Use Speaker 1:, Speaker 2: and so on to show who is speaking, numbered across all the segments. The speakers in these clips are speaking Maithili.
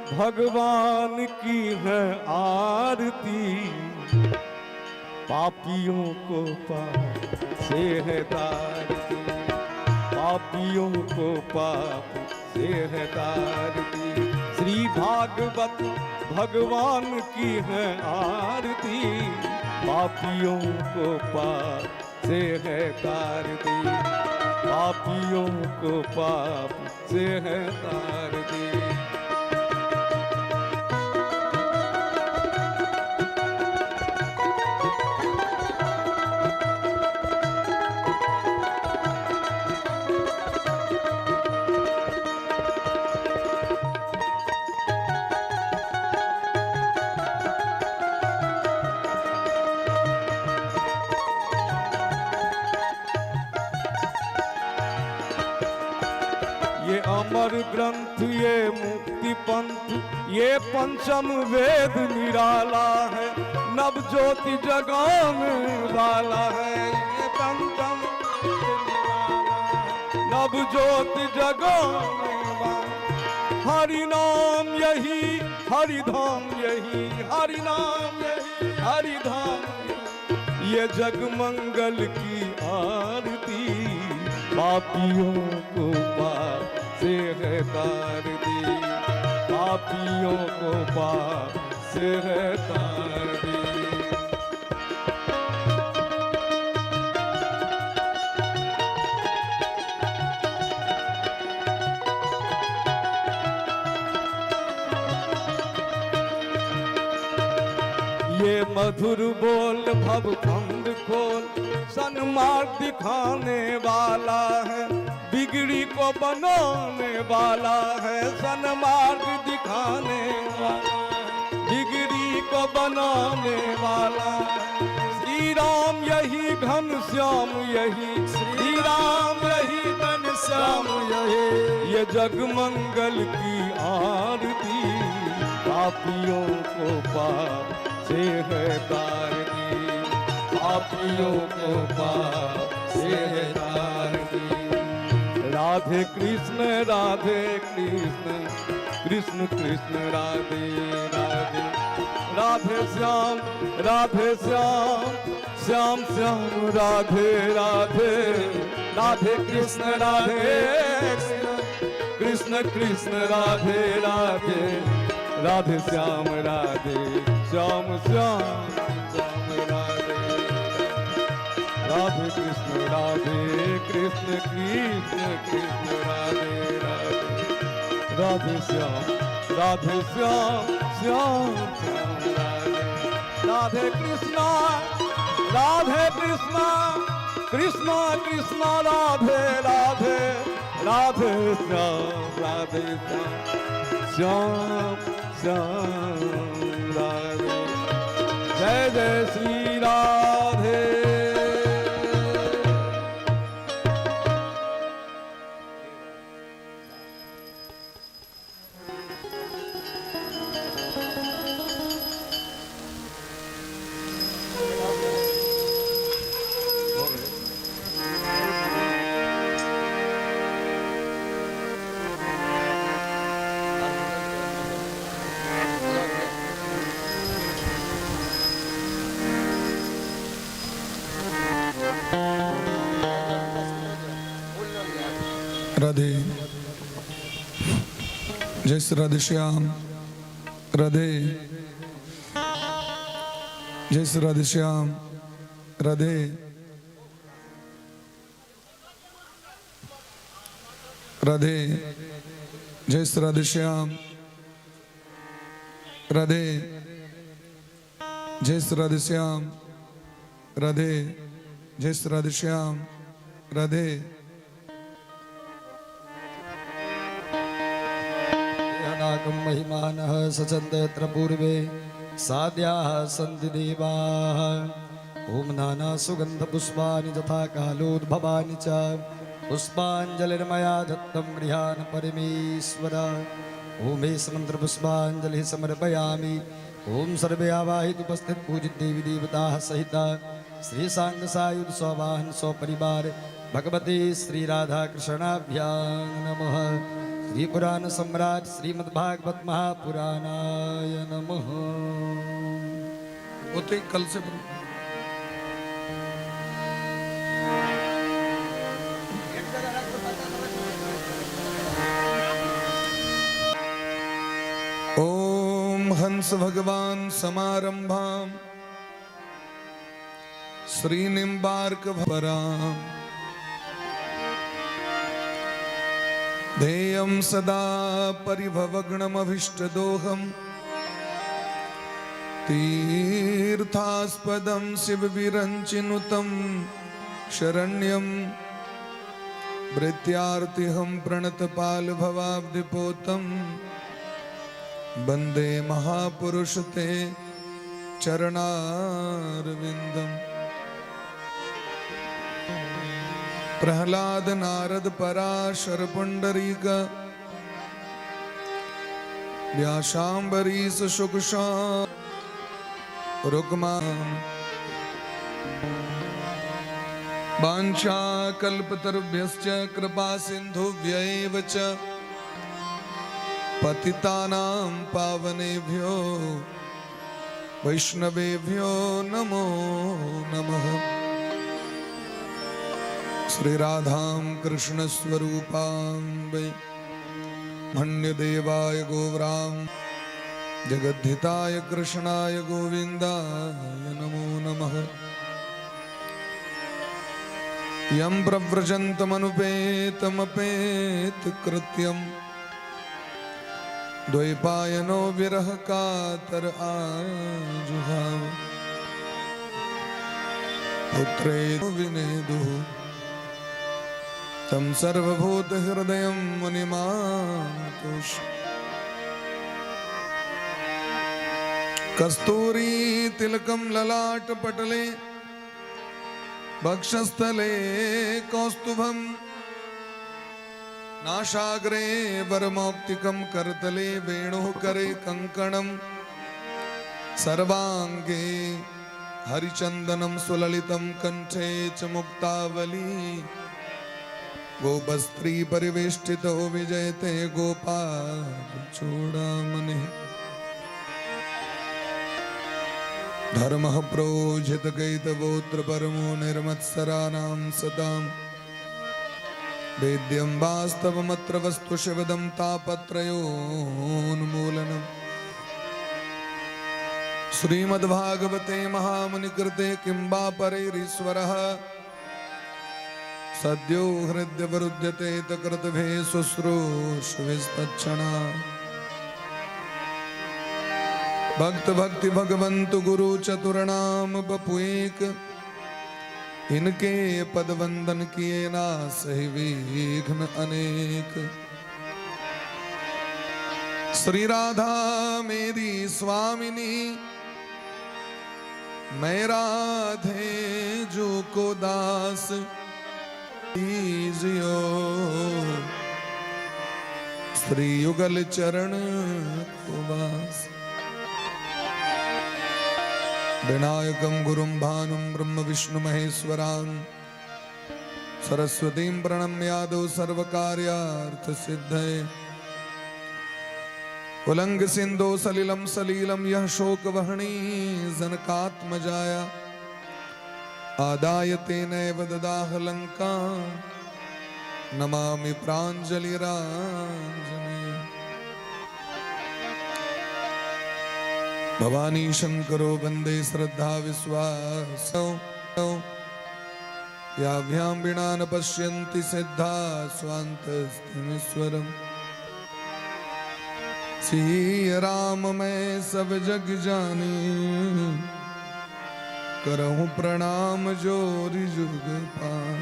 Speaker 1: भगवान की है आरती, पापियों को पाप से है तारती, पापियों को पाप से है तारती। श्री भागवत भगवान की है आरती, पापियों को पाप से है तारती, पापियों को पाप से है तारती। ये अमर ग्रंथ ये मुक्ति पंथ, ये पंचम वेद निराला है, नव ज्योति जगाने वाला है। ये पंचम वेद निराला है, नव ज्योति जगाने वाला। हरि नाम यही हरि धाम यही, हरि नाम यही हरि धाम यही। ये जग मंगल की आरती, पापियों को पाप से है तारती, पापियों को पाप से है तारती। ये मधुर बोल भव फंद खोल, सन्मार्ग दिखाने वाला है, बिगड़ी को बनाने वाला है। सन्मार्ग दिखाने वाला है, बिगड़ी को बनाने वाला है। श्री राम यही घन श्याम यही, श्री राम यही घन श्याम यही। ये जग मंगल की आरती, पापियों को पाप से है तारती, पापियों को पाप से है तारती। राधे कृष्ण कृष्ण कृष्ण राधे राधे, राधे श्याम श्याम श्याम राधे राधे, राधे कृष्ण कृष्ण कृष्ण राधे राधे, राधे श्याम राधे श्याम श्याम श्याम राधे, राधे कृष्ण कृष्ण कृष्ण राधे राधे, राधे श्याम श्याम श्याम राधे, राधे कृष्ण कृष्ण कृष्ण राधे राधे, राधे श्याम श्याम श्याम राधे। जय जय श्री राधे।
Speaker 2: राधे। जय श्री राधे श्याम राधे। जय श्री राधे श्याम राधे। राधे। जय श्री राधे श्याम राधे। जय श्री राधे श्याम राधे। जय श्री राधे श्याम राधे।
Speaker 3: नाकं महिमानः सचन्त यत्र पूर्वे साध्याः सन्ति देवाः। ॐ नानासुगन्धपुष्पाणि तथा कालोद्भवानि च पुष्पाञ्जलिर्मया दत्तं गृहान् परमेश्वर। ॐ एष मन्त्रपुष्पाञ्जलिः समर्पयामि। ॐ सर्वे आवाहित उपस्थित पूजित देवी देवताः सहिता श्री सांग सायुध सवाहन सपरिवार भगवती श्री राधा कृष्णाभ्यां नमः। श्री पुराण सम्राट श्रीमद्भागवत महापुराणाय नमः।
Speaker 2: होते कल से। ओम हंस भगवान समारंभाम श्री निम्बार्क पराम ध्येयं सदा परिभवग्नमभीष्टदोहं तीर्थास्पदं शिवविरञ्चिनुतं शरण्यं भृत्यार्तिहं प्रणतपालभवाब्धिपोतं वन्दे महापुरुष ते चरणारविन्दम्। प्रहलाद नारद पराशर पुंडरीक व्यासाम्बरीश शुकशा रुक्मा वाञ्छा कल्पतरुभ्यश्च कृपा सिन्धुभ्य एव च पतितानां पावनेभ्यो वैष्णवेभ्यो नमो नमः। श्री राधां कृष्णस्वरूपां वै मन्यदेवाय गोव्रां जगद्धिताय कृष्णाय गोविन्दाय नमो नमः। यं प्रव्रजन्तमनुपेतमपेतकृत्यं द्वैपायनो विरह कातर आजुहाव पुत्रे विनेदुः तं सर्वभूतहृदयं मुनिमातुष। कस्तूरी तिलकं ललाट पटले वक्षस्थले कौस्तुभं नाशाग्रे वरमौक्तिकं करतले वेणुः करे कंकणं सर्वांगे हरिचंदनं सुललितं कंठे च मुक्तावली गोपस्त्री परिवेष्टितो विजयते गोपाल चूड़ामणि। धर्मः प्रोजित कैतवोत्र परमो निर्मत्सराणां सदां वेद्यं वास्तवमत्र वस्तु शिवदं तापत्रयोन्मूलनम्। श्रीमद्भागवते महामुनिकृते किं वा परैरीश्वरः सद्यो हृद्यवरुध्यते तकृतभे शुश्रूषुविस्तक्षणा। भक्त भक्ति भगवंत गुरु चतुरनाम बपु एक इनके पद वंदन किए ना सही विघ्न अनेक। श्री राधा मेरी स्वामिनी मैं राधे जो को दास कीजियो श्री युगल चरण को वास। विनायकं गुरुं भानुं ब्रह्म विष्णु महेश्वरां सरस्वतीं प्रणम्यादौ सर्वकार्यार्थ सिद्धये। उलंग सिंधो सलिलं सलीलं यह शोकवहणी जनकात्मजाया आदाय तेनैव ददाह लंका नमामि प्राञ्जलिराञ्जने। भवानी शंकरो वंदे श्रद्धा विश्वास याभ्यां विना न पश्यन्ति सिद्धा स्वान्तस्थिमीश्वरम्। सिय राम मैं सब जग जानी करहूँ प्रणाम जोरि जुग पान।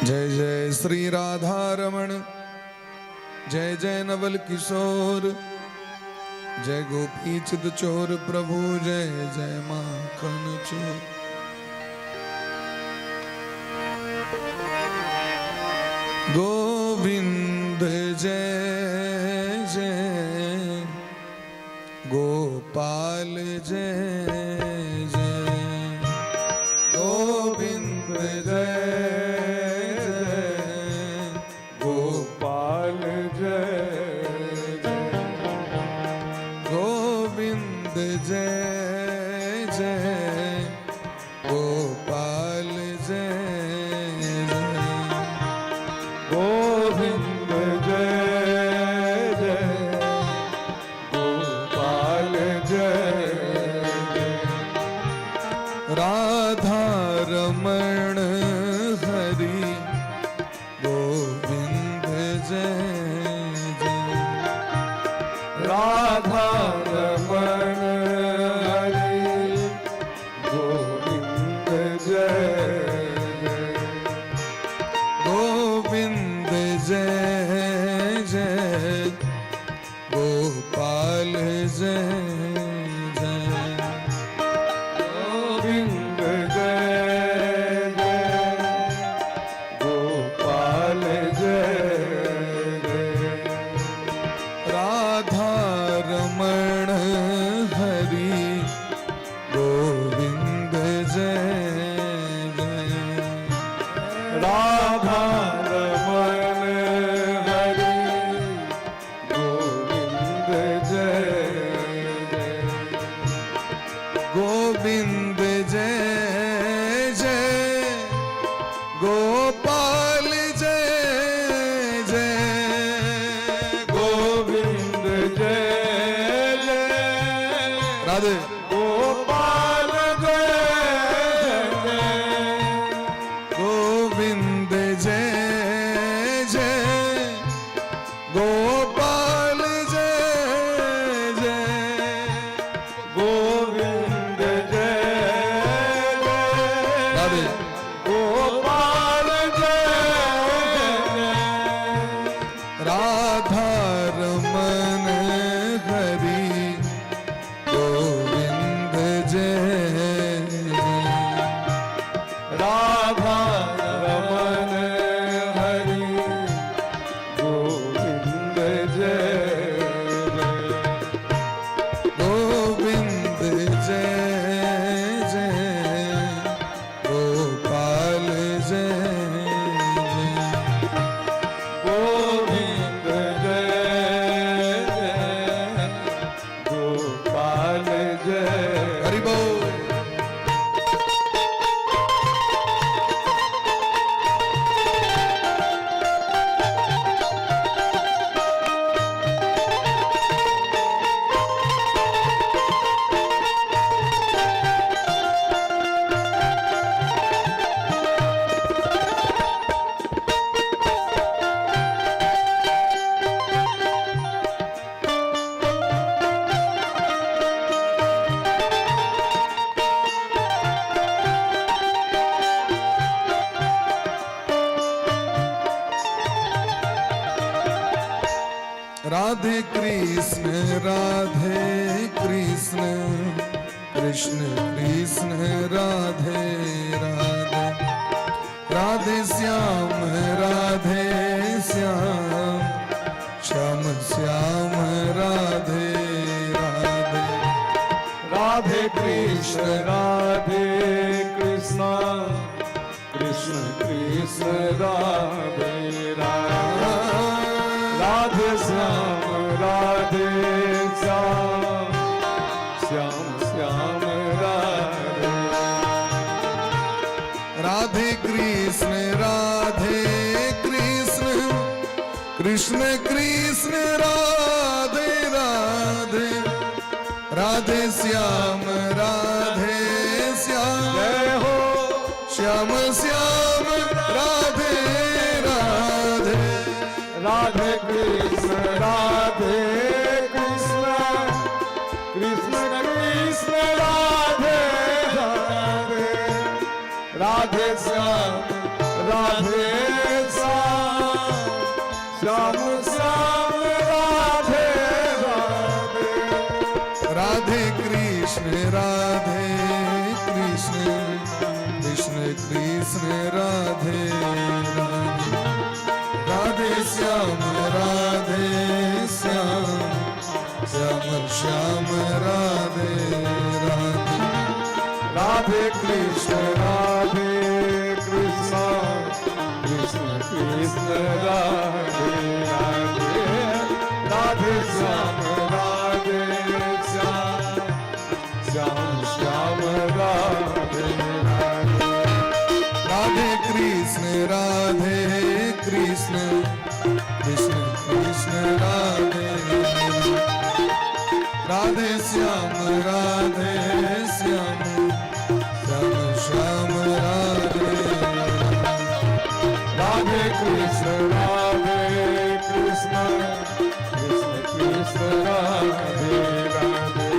Speaker 2: जय जय श्री राधा रमण जय जय नवल किशोर जय गोपी चित चोर प्रभु जय जय माखन चोर। गोविंद जय जय गोपाल जय जय गोविंद ગોવિંદ જય જય, ગોપાલ જય જય.
Speaker 1: ગોવિંદ જય જય, ગોપાલ જય જય.
Speaker 2: રાધા રમણ હરિ ગોવિંદ જય જય.
Speaker 1: રાધા રમણ હરિ ગોવિંદ જય જય.
Speaker 2: ગોવિંદ જય જય, ગોપાલ જય જય.
Speaker 1: ગોવિંદ જય જય,
Speaker 2: રાધે.
Speaker 1: ગોપાલ જય જય.
Speaker 2: ગોવિંદ જય જય, ગોપાલ જય જય.
Speaker 1: ગોવિંદ જય જય,
Speaker 2: રાધે.
Speaker 1: ગોપાલ જય જય.
Speaker 2: રાધા રમન હરિ ગોવિંદ જય જય.
Speaker 1: રાધા રમણ હરિ ગોવિંદ જય જય.
Speaker 2: ગોવિંદ જય જય, ગોપાલ જય જય.
Speaker 1: ગોવિંદ જય જય, ગોપાલ જય.
Speaker 2: હરિ બોલ. રાધે કૃષ્ણ રાધે કૃષ્ણ, કૃષ્ણ કૃષ્ણ રાધે રાધે, રાધે શ્યામ રાધે શ્યામ, શ્યામ શ્યામ રાધે રાધે.
Speaker 1: રાધે કૃષ્ણ રાધે કૃષ્ણ, કૃષ્ણ કૃષ્ણ રાધે રાધે, રાધે શ્યામ રાધે શ્યામ, શ્યામ શ્યામ રાધે.
Speaker 2: રાધે કૃષ્ણ રાધે કૃષ્ણ, કૃષ્ણ કૃષ્ણ રાધે રાધે, રાધે શ્યામ રાધે શ્યામ,
Speaker 1: જય હો.
Speaker 2: શ્યામ શ્યામ રાધે રાધે.
Speaker 1: રાધે કૃષ્ણ રાધે કૃષ્ણ, કૃષ્ણ કૃષ્ણ રાધે રાધે, રાધે શ્યામ રાધે શ્યામ, શ્યામ શ્યામ રાધે રાધે.
Speaker 2: રાધે કૃષ્ણ રાધે કૃષ્ણ, કૃષ્ણ કૃષ્ણ રાધે રાધે, રાધે શ્યામ રાધે શ્યામ, શ્યામ શ્યામ રાધે રાધે.
Speaker 1: રાધે કૃષ્ણ રાધે કૃષ્ણ, કૃષ્ણ કૃષ્ણ રાધે રાધે, રાધે શ્યામ રાધે શ્યામ, શ્યામ શ્યામ રાધે રાધે.
Speaker 2: રાધે કૃષ્ણ રાધે કૃષ્ણ, કૃષ્ણ કૃષ્ણ રાધે, રાધે શ્યામ રાધે શ્યામ, શ્યામ શ્યામ રાધે.
Speaker 1: રાધે કૃષ્ણ રાધે કૃષ્ણ, કૃષ્ણ કૃષ્ણ રાધે રાધે,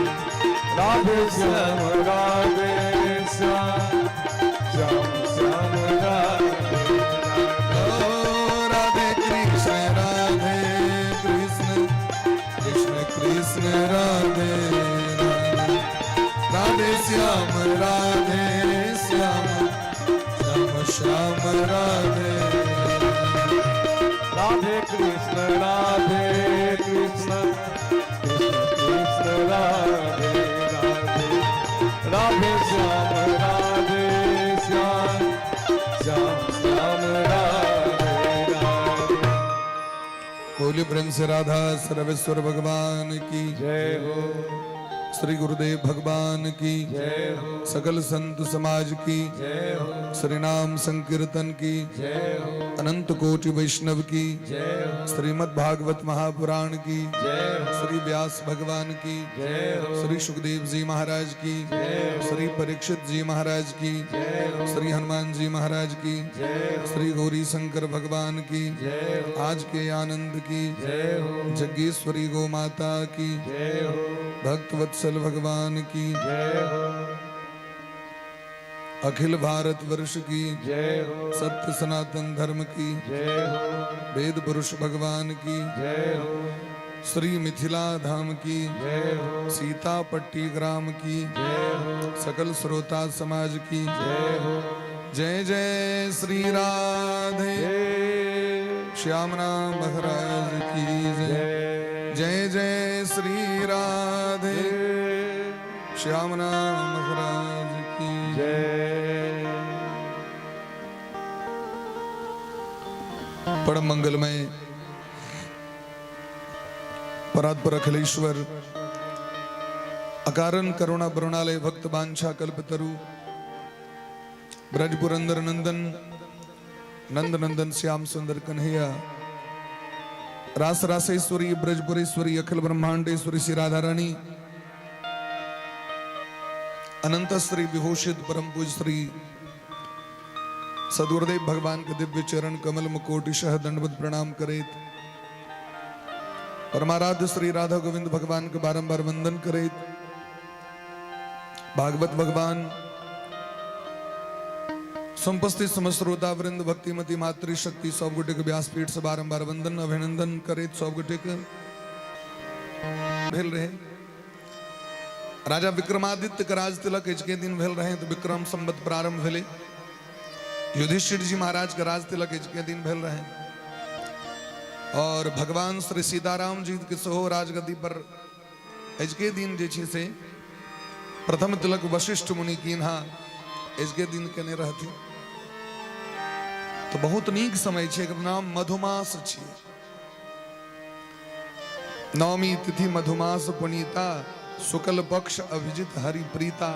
Speaker 1: રાધે શ્યામ રાધે શ્યામ, શ્યામ શ્યામ રાધે.
Speaker 2: श्याम राधे श्याम श्याम श्याम राधे।
Speaker 1: राधे कृष्ण राधे कृष्ण कृष्ण कृष्ण राधे राधे, राधे श्याम राधे श्याम श्याम श्याम राधे राधे।
Speaker 2: बोलिए प्रेम से राधा सर्वेश्वर भगवान की
Speaker 1: जय हो।
Speaker 2: श्री गुरुदेव भगवान की
Speaker 1: जय हो।
Speaker 2: सकल संत समाज की
Speaker 1: जय हो।
Speaker 2: श्री नाम संकीर्तन की
Speaker 1: जय हो।
Speaker 2: अनंत कोटि वैष्णव की
Speaker 1: जय हो।
Speaker 2: श्रीमद् भागवत महापुराण की
Speaker 1: जय हो।
Speaker 2: श्री व्यास भगवान की
Speaker 1: जय हो।
Speaker 2: श्री सुखदेव जी महाराज की
Speaker 1: जय हो।
Speaker 2: श्री परीक्षित जी महाराज की
Speaker 1: जय हो।
Speaker 2: श्री हनुमान जी महाराज की
Speaker 1: जय हो।
Speaker 2: श्री गौरी शंकर भगवान की
Speaker 1: जय हो।
Speaker 2: आज के आनंद की
Speaker 1: जय हो।
Speaker 2: जग्गेश्वरी गौ माता की
Speaker 1: जय हो।
Speaker 2: भक्त वत्सल भगवान की
Speaker 1: जय हो।
Speaker 2: अखिल भारत वर्ष की
Speaker 1: जय हो।
Speaker 2: सत्य सनातन धर्म की
Speaker 1: जय हो।
Speaker 2: वेद पुरुष भगवान की
Speaker 1: जय हो।
Speaker 2: श्री मिथिला धाम की
Speaker 1: जय हो।
Speaker 2: सीतापट्टी ग्राम की
Speaker 1: जय हो।
Speaker 2: सकल श्रोता समाज की
Speaker 1: जय हो।
Speaker 2: जय जय श्री राधे।
Speaker 1: जय।
Speaker 2: श्याम नाम महाराज की जय।
Speaker 1: जय।
Speaker 2: जय जय श्री राधे। श्याम नाम महाराज की
Speaker 1: जय।
Speaker 2: परम मंगलमय परात्पर अखिलेश्वर अकारण करुणा करुणालय भक्त बांछा कल्पतरु ब्रज पुरंदर नंदन नंद नंदन श्याम सुंदर कन्हैया रास रासेश्वरी ब्रजपुरेश्वरी अखिल ब्रह्मांडेश्वरी श्री राधा रानी अनंत श्री विभूषित परम पूज्य श्री सदगुरुदेव भगवान के दिव्य चरण कमल मुकोटिशः दंडवत प्रणाम करेत, परमाराध्य श्री राधा गोविंद भगवान के बारंबार वंदन करेत, भागवत भगवान समुपस्थित समस्त श्रोता वृंद भक्तिमती मातृशक्ति सब गोटे के व्यासपीठ से बारंबार वंदन अभिनंदन करेत सब गोटे के भेल रहे। राजा विक्रमादित्य के राज तिलक के दिन भेल रहे तो विक्रम संवत प्रारंभ भेले। युधिष्ठिर जी महाराज के राज तिलक के दिन भेल रहे और भगवान श्री सीताराम जी के सेहो राजगद्दी पर अजुके दिन जे छै से प्रथम तिलक वशिष्ठ मुनि कीन्हा अजुके दिन केने रहथिन। तो बहुत नीक समय छै, एकर नाम मधुमास छियै। नवमी तिथि मधुमास पुनीता शुक्ल पक्ष अभिजित हरि प्रीता।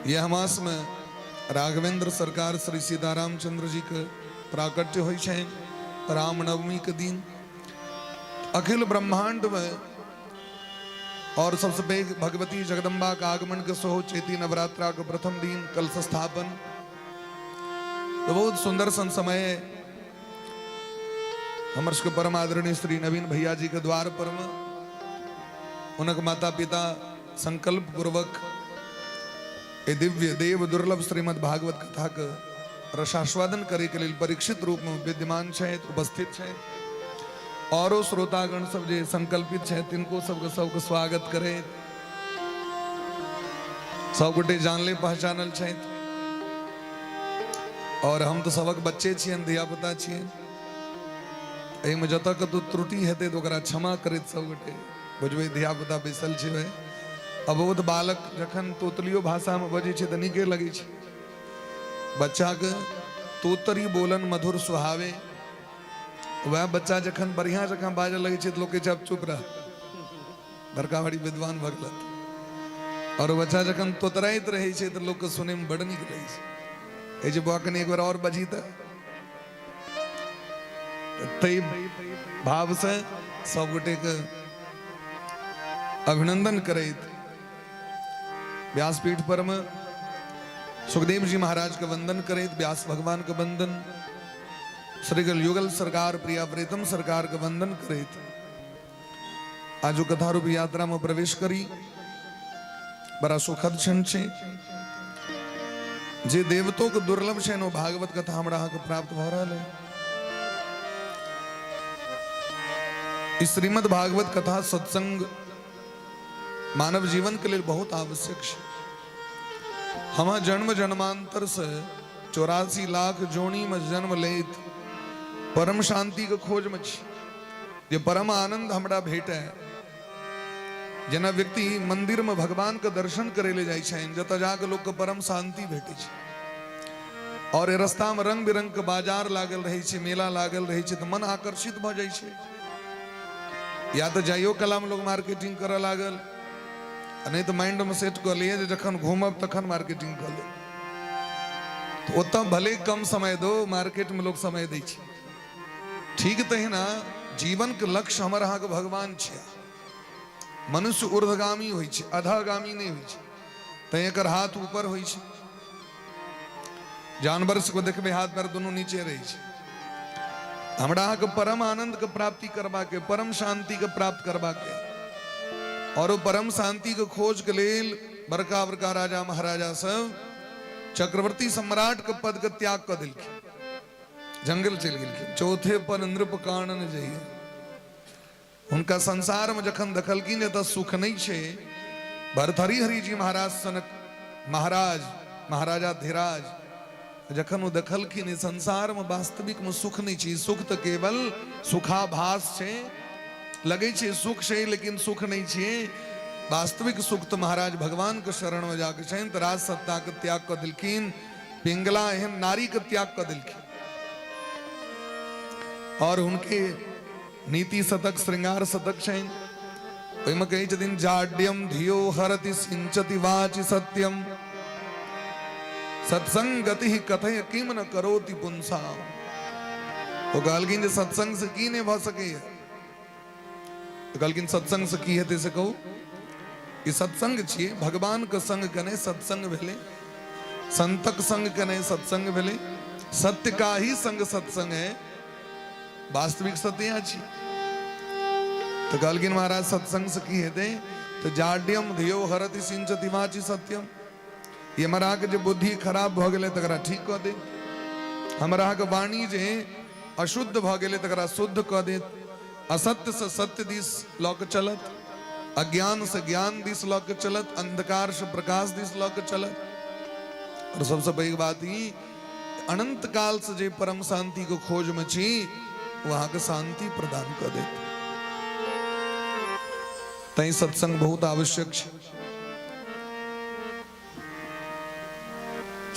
Speaker 2: यह मास में राघवेंद्र सरकार श्री सीताराम चंद्र जी के प्राकट्य होइ छनि रामनवमी के दिन। अखिल ब्रह्मांड में और सबसे पैघ भगवती जगदम्बा के आगमन के सेहो चैती नवरात्रा के प्रथम दिन कलश स्थापन। तो बहुत सुंदर सन समय हमर सबके परम आदरणीय श्री नवीन भैया जी के द्वार पर में हुनक माता पिता संकल्प पूर्वक ए दिव्य देव दुर्लभ श्रीमद् भागवत कथा के रसास्वादन करे के लेल परीक्षित रूप में विद्यमान छथि, उपस्थित छथि। औरो श्रोतागण सब जे संकल्पित छथि तिनको सबके सबके स्वागत करे। सब गोटे जानले पहचानल छथि और हम तो सबक बच्चे छियनि, धियापुता छियनि। एहिमे जतऽ कतौ त्रुटि हेतै तऽ ओकरा क्षमा करैत सब गोटे बुझबै धियापुता बैसल छै। भाई अबोध बालक जखन तोतलियो भाषामे बजै छै तऽ नीके लगै छै। बच्चाके तोतरी बोलन मधुर सुहावे, वएह बच्चा जखन बढ़िया जकाँ बाजऽ लगै छै तऽ लोक कहै छै आब चुप रह, बड़का बड़ी विद्वान भऽ गेलत। और बच्चा जखन तोतराइत रहै छै तऽ लोकके सुनैमे बड़ नीक लगै छै। कहै छै बौआ कनि एक बेर और बजही तऽ। ताहि भावसँ सब गोटेके अभिनंदन करैत व्यासपीठ पर में सुखदेव जी महाराज के वंदन करैत, व्यास भगवान के वंदन, श्री युगल सरकार प्रिया प्रीतम सरकार के वंदन करैत आजो कथा रूप यात्रा में प्रवेश करी। बड़ा सुखद क्षण छै जे देवतो के दुर्लभ छै ओ भागवत कथा हमरा अहाँके प्राप्त भऽ रहल है। ई श्रीमद् भागवत कथा सत्संग मानव जीवन के लेल बहुत आवश्यक छै। हम जन्म जन्मांतर से 84 लाख जोनी में जन्म लैत परम शांति के खोज में छी, जे परम आनंद हमरा भेटै। जेना व्यक्ति मंदिर में भगवान के दर्शन करे ले जाइ छनि, जतऽ जाके लोक के परम शांति भेटै छै, और रास्ता में रंग बिरंग के बाजार लागल रहै छै, मेला लागल रहै छै, तऽ मन आकर्षित भऽ जाइ छै। या तऽ जाइयो कला में लोग मार्केटिंग करऽ लागल, आ नहि तऽ माइंड में सेट कऽ लिअ जे जखन घूमब तखन मार्केटिंग कऽ लेब। तऽ ओतऽ भले कम समय दो, मार्केट में लोग समय दै छै। ठीक तहिना जीवन के लक्ष्य हमर अहाँके भगवान छियै। मनुष्य ऊर्ध्वगामी होइ छै, अधगामी नहि होइ छै, तैं एकर हाथ ऊपर होइ छै। जानवर सबके देखबै हाथ पैर दुनू नीचे रहै छै। हमरा अहाँके परम आनंद के प्राप्ति करबाके, परम शांति के प्राप्त करबाके, और ओ परम शांति के खोज के लेल बड़का बड़का राजा महाराजा सब चक्रवर्ती सम्राट के पद के त्याग कऽ देलखिन, जंगल चलि गेलखिन। चौथे पर नृप कानन जइए। हुनका संसार में जखन देखलखिन एतऽ सुख नहि छै, भरथरी हरि जी महाराज सनक महाराज, महाराजा धीराज, जखन ओ देखलखिन संसार में वास्तविक में सुख नहि छै, सुख तऽ केवल सुखाभास छै, लगै छै सुख छै लेकिन सुख नहि छै, वास्तविक सुख तऽ महाराज भगवान के शरण में जाके छनि। तऽ राज सत्ता के त्याग कऽ देलखिन, पिंगला एहन नारी के त्याग कऽ देलखिन, और हुनके नीति शतक श्रृंगार शतक छनि, ओहिमे कहै छथिन जाड्यम धियो हरति सिंचति वाचि सत्यम सत्संगति कथय किम न करोति पुंसा। ओ कहलखिन जे सत्संग से की नहि भऽ सकैए? तऽ कहलखिन सत्संग से की हेतै से कहू। ई सत्संग छियै, भगवान के संग केने सत्संग भेलै, संतक संग केने सत्संग भेलै, सत्य का ही संग सत्संग है, वास्तविक सत्य यहाँ छी। तऽ कहलखिन महाराज सत्संग से की हेतै? तऽ जाड्यम धियो हरति सिंचति वाचि सत्यम। ई हमर अहाँके जे बुद्धि खराब भऽ गेलै तकरा ठीक कऽ देत, हमर अहाँके वाणी जे अशुद्ध भऽ गेलै तकरा शुद्ध कऽ देत, असत्य से सत्य दिस लऽ के चलत, अज्ञान से ज्ञान दिस लऽ के चलत, अंधकार से प्रकाश दिस लऽ के चलत। और सबसे पैघ बात ई, अनंत काल से जे परम शांति के खोज में छी वो अहाँके शांति प्रदान कऽ देत। तैं सत्संग बहुत आवश्यक छै।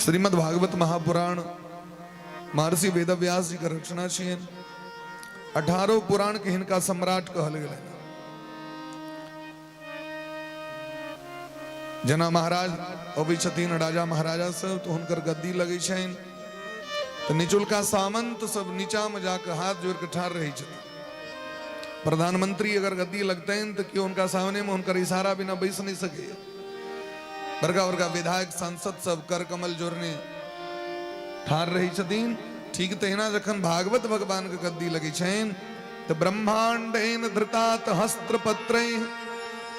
Speaker 2: श्रीमद् भागवत महापुराण महर्षि वेदव्यास जी के रचना छियनि। 18 पुराण के हिनका सम्राट कहल गेलनि। जेना महाराज अबै छथिन, राजा महाराजा सब, तऽ हुनकर गद्दी लगै छनि, तऽ निचुलका सामंत सब नीचा में जाके हाथ जोड़ के ठाढ़ रहै छथिन। प्रधानमंत्री अगर गद्दी लगतनि तऽ केओ हुनका सामने में हुनकर इशारा बिना बैस नहि सकैए। बड़का बड़का विधायक सांसद सब कर कमल जोड़ने ठाढ़ रहै छथिन। ठीक तहिना जखन भागवत भगवान के गद्दी लगै छनि तऽ ब्रह्मांडेन धृतात हस्त्र पत्रै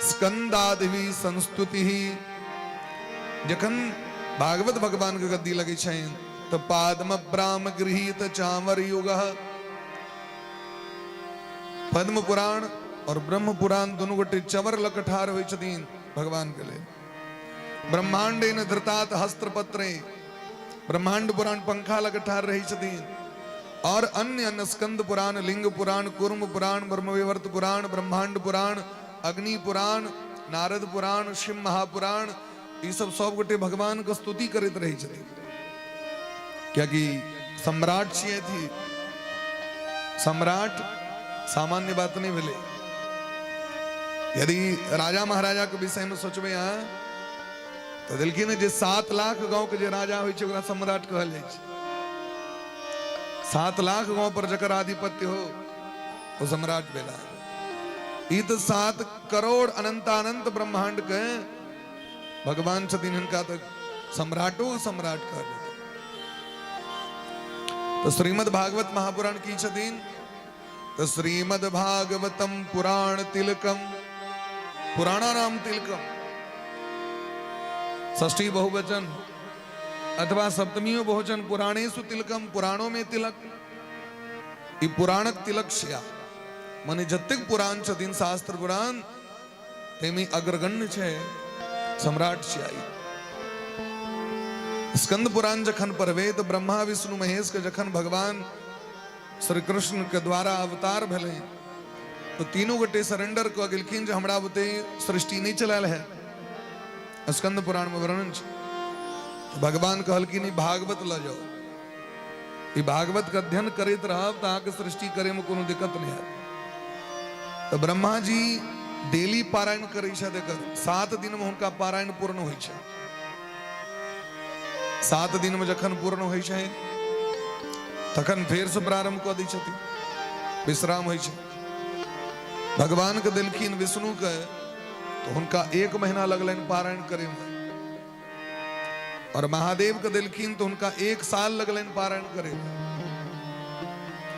Speaker 2: स्कंदादि संस्तुति। जखन भागवत भगवान के गद्दी लगै छनि तऽ पाद्म ब्राह्म गृहीत चावर युग, पद्म पुराण और ब्रह्म पुराण दुनू गोटे चवर लऽ कऽ ठाढ़ होइ छथिन भगवान के लेल। ब्रह्मांडेन धृतात हस्त्र पत्रे, ब्रह्मांड पुराण पंखा लग ठाढ़ रहै छथिन, और अन्य अन्य स्कंद पुराण, लिंग पुराण, कुर्म पुराण, ब्रह्मविवर्त पुराण, ब्रह्मांड पुराण, अग्नि पुराण, नारद पुराण, शिव महापुराण, ई सब सब गोटे भगवान के स्तुति करैत रहै छथिन। कियाकि सम्राट छियै थी, सम्राट सामान्य बात नहीं भेलै। यदि राजा महाराजा के विषय में सोचबै अहाँ तऽ देलखिन जे 7 लाख गांव के जे राजा होइ छै ओकरा सम्राट कहल जाइ छै। 7 लाख गांव पर जकर आधिपत्य हो ओ सम्राट भेला। ई तऽ 7 करोड़ अनंतानंत ब्रह्मांड के भगवान छथिन, हिनका तऽ सम्राटो सम्राट कहल जेतै। तऽ श्रीमद् भागवत महापुराण की छथिन? तऽ श्रीमद् भागवतम पुराण तिलकम, पुराणा नाम तिलकम, षष्ठी बहुवचन अथवा सप्तमीयो बहुवचन, पुराणेषु तिलकम, पुराणों में तिलक। ई पुराणक तिलक छिया, माने जतेक पुराण छथिन शास्त्र पुराण ताहिमे अग्रगण्य छै, सम्राट छियै। स्कंद पुराण जखन पढ़बै तऽ ब्रह्मा विष्णु महेश के जखन भगवान श्री कृष्ण के द्वारा अवतार भेलै तऽ तीनू गोटे सरेंडर कऽ गेलखिन जे हमरा बुते सृष्टि नहि चलायल है। स्कंद पुराण में वर्णन छै। तऽ भगवान कहलखिन ई भागवत लऽ जाउ, ई भागवत के अध्ययन करैत रहब तऽ अहाँके सृष्टि करे में कोनो दिक्कत नहि हैत। तऽ ब्रह्मा जी डेली पारायण करै छथि एकर, 7 दिन में हुनका पारायण पूर्ण होइ छै। 7 दिन में जखन पूर्ण होइ छै तखन फेर से प्रारंभ कऽ दै छथिन, विश्राम होइ छै। भगवान के देलखिन विष्णु के, तऽ हुनका 1 महीना लगलनि पारायण करे में, और महादेव के देलखिन तो हुनका 1 साल लगलनि पारायण करे में,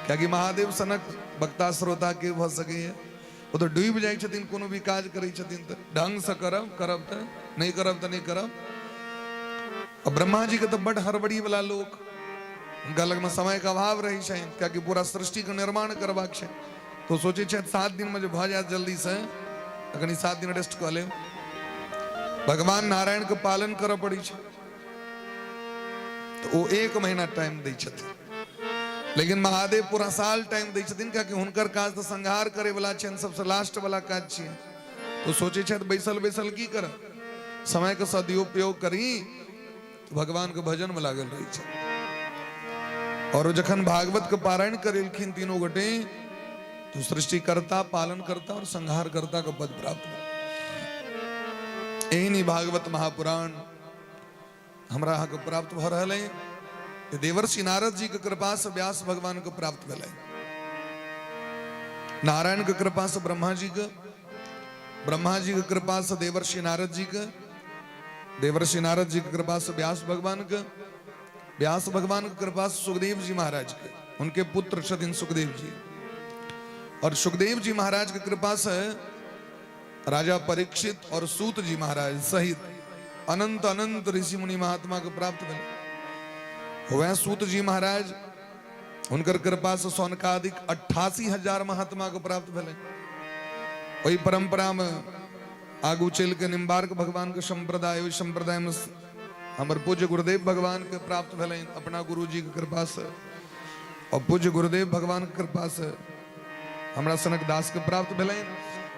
Speaker 2: कियाकि महादेव सनक वक्ता श्रोता के भऽ सकैए, ओ तऽ डूबि जाइ छथिन। कोनो भी काज करै छथिन तऽ ढंग से करब, करब तऽ नहि करब तऽ नहि करब। आ ब्रह्मा जी के तऽ बड हड़बड़ी वाला लोक, हुनका लगमे समय के अभाव रहै छनि, कियाकि पूरा सृष्टि के निर्माण करबाक छै। तो सोचै छथि 7 दिन में जे भऽ जायत जल्दी से, तऽ कनि 7 दिन रेस्ट कऽ लेब। भगवान नारायण के पालन करऽ पड़ै छै, तऽ ओ 1 महीना टाइम दै छथिन, लेकिन महादेव पूरा साल टाइम दै छथिन, कियाकि हुनकर काज तऽ संहार करे वाला छनि, सबसे लास्ट वाला काज छियै। तो सोचै छथि बैसल बैसल की करब, समय के सदुपयोग करी, तऽ भगवान के भजन में लागल रहै छै। और जखन भागवत के पारायण करेलखिन तीनों गोटे, तो सृष्टिकर्ता, पालनकर्ता और संहारकर्ता के पद प्राप्त भेल। एहन ही भागवत महापुराण हमरा अहाँके प्राप्त भऽ रहल है। देवर्षि नारद जी के कृपा से व्यास भगवान के प्राप्त भेलै, नारायण के कृपा से ब्रह्मा जी के, ब्रह्मा जी के कृपा से देवर्षि नारद जी के, देवर्षि नारद जी के कृपा से व्यास भगवान के, व्यास भगवान के कृपा से सुखदेव जी महाराज के, उनके पुत्र छथिन सुखदेव जी, और सुखदेव जी महाराज के कृपा से राजा परीक्षित और सूत जी महाराज सहित अनंत अनंत ऋषि मुनि महात्मा के प्राप्त भेल। वह सूत जी महाराज हुनकर कृपा से सौनकादिक 88,000 महात्मा के प्राप्त भेलै। ओहि परंपरा में आगू चलि के निम्बार्क भगवान के संप्रदाय, ओहि संप्रदाय में हमर पूज्य गुरुदेव भगवान के प्राप्त भेलनि अपना गुरु जी के कृपा से, और पूज्य गुरुदेव भगवान के कृपा से हमरा सनक दास के प्राप्त भेलनि।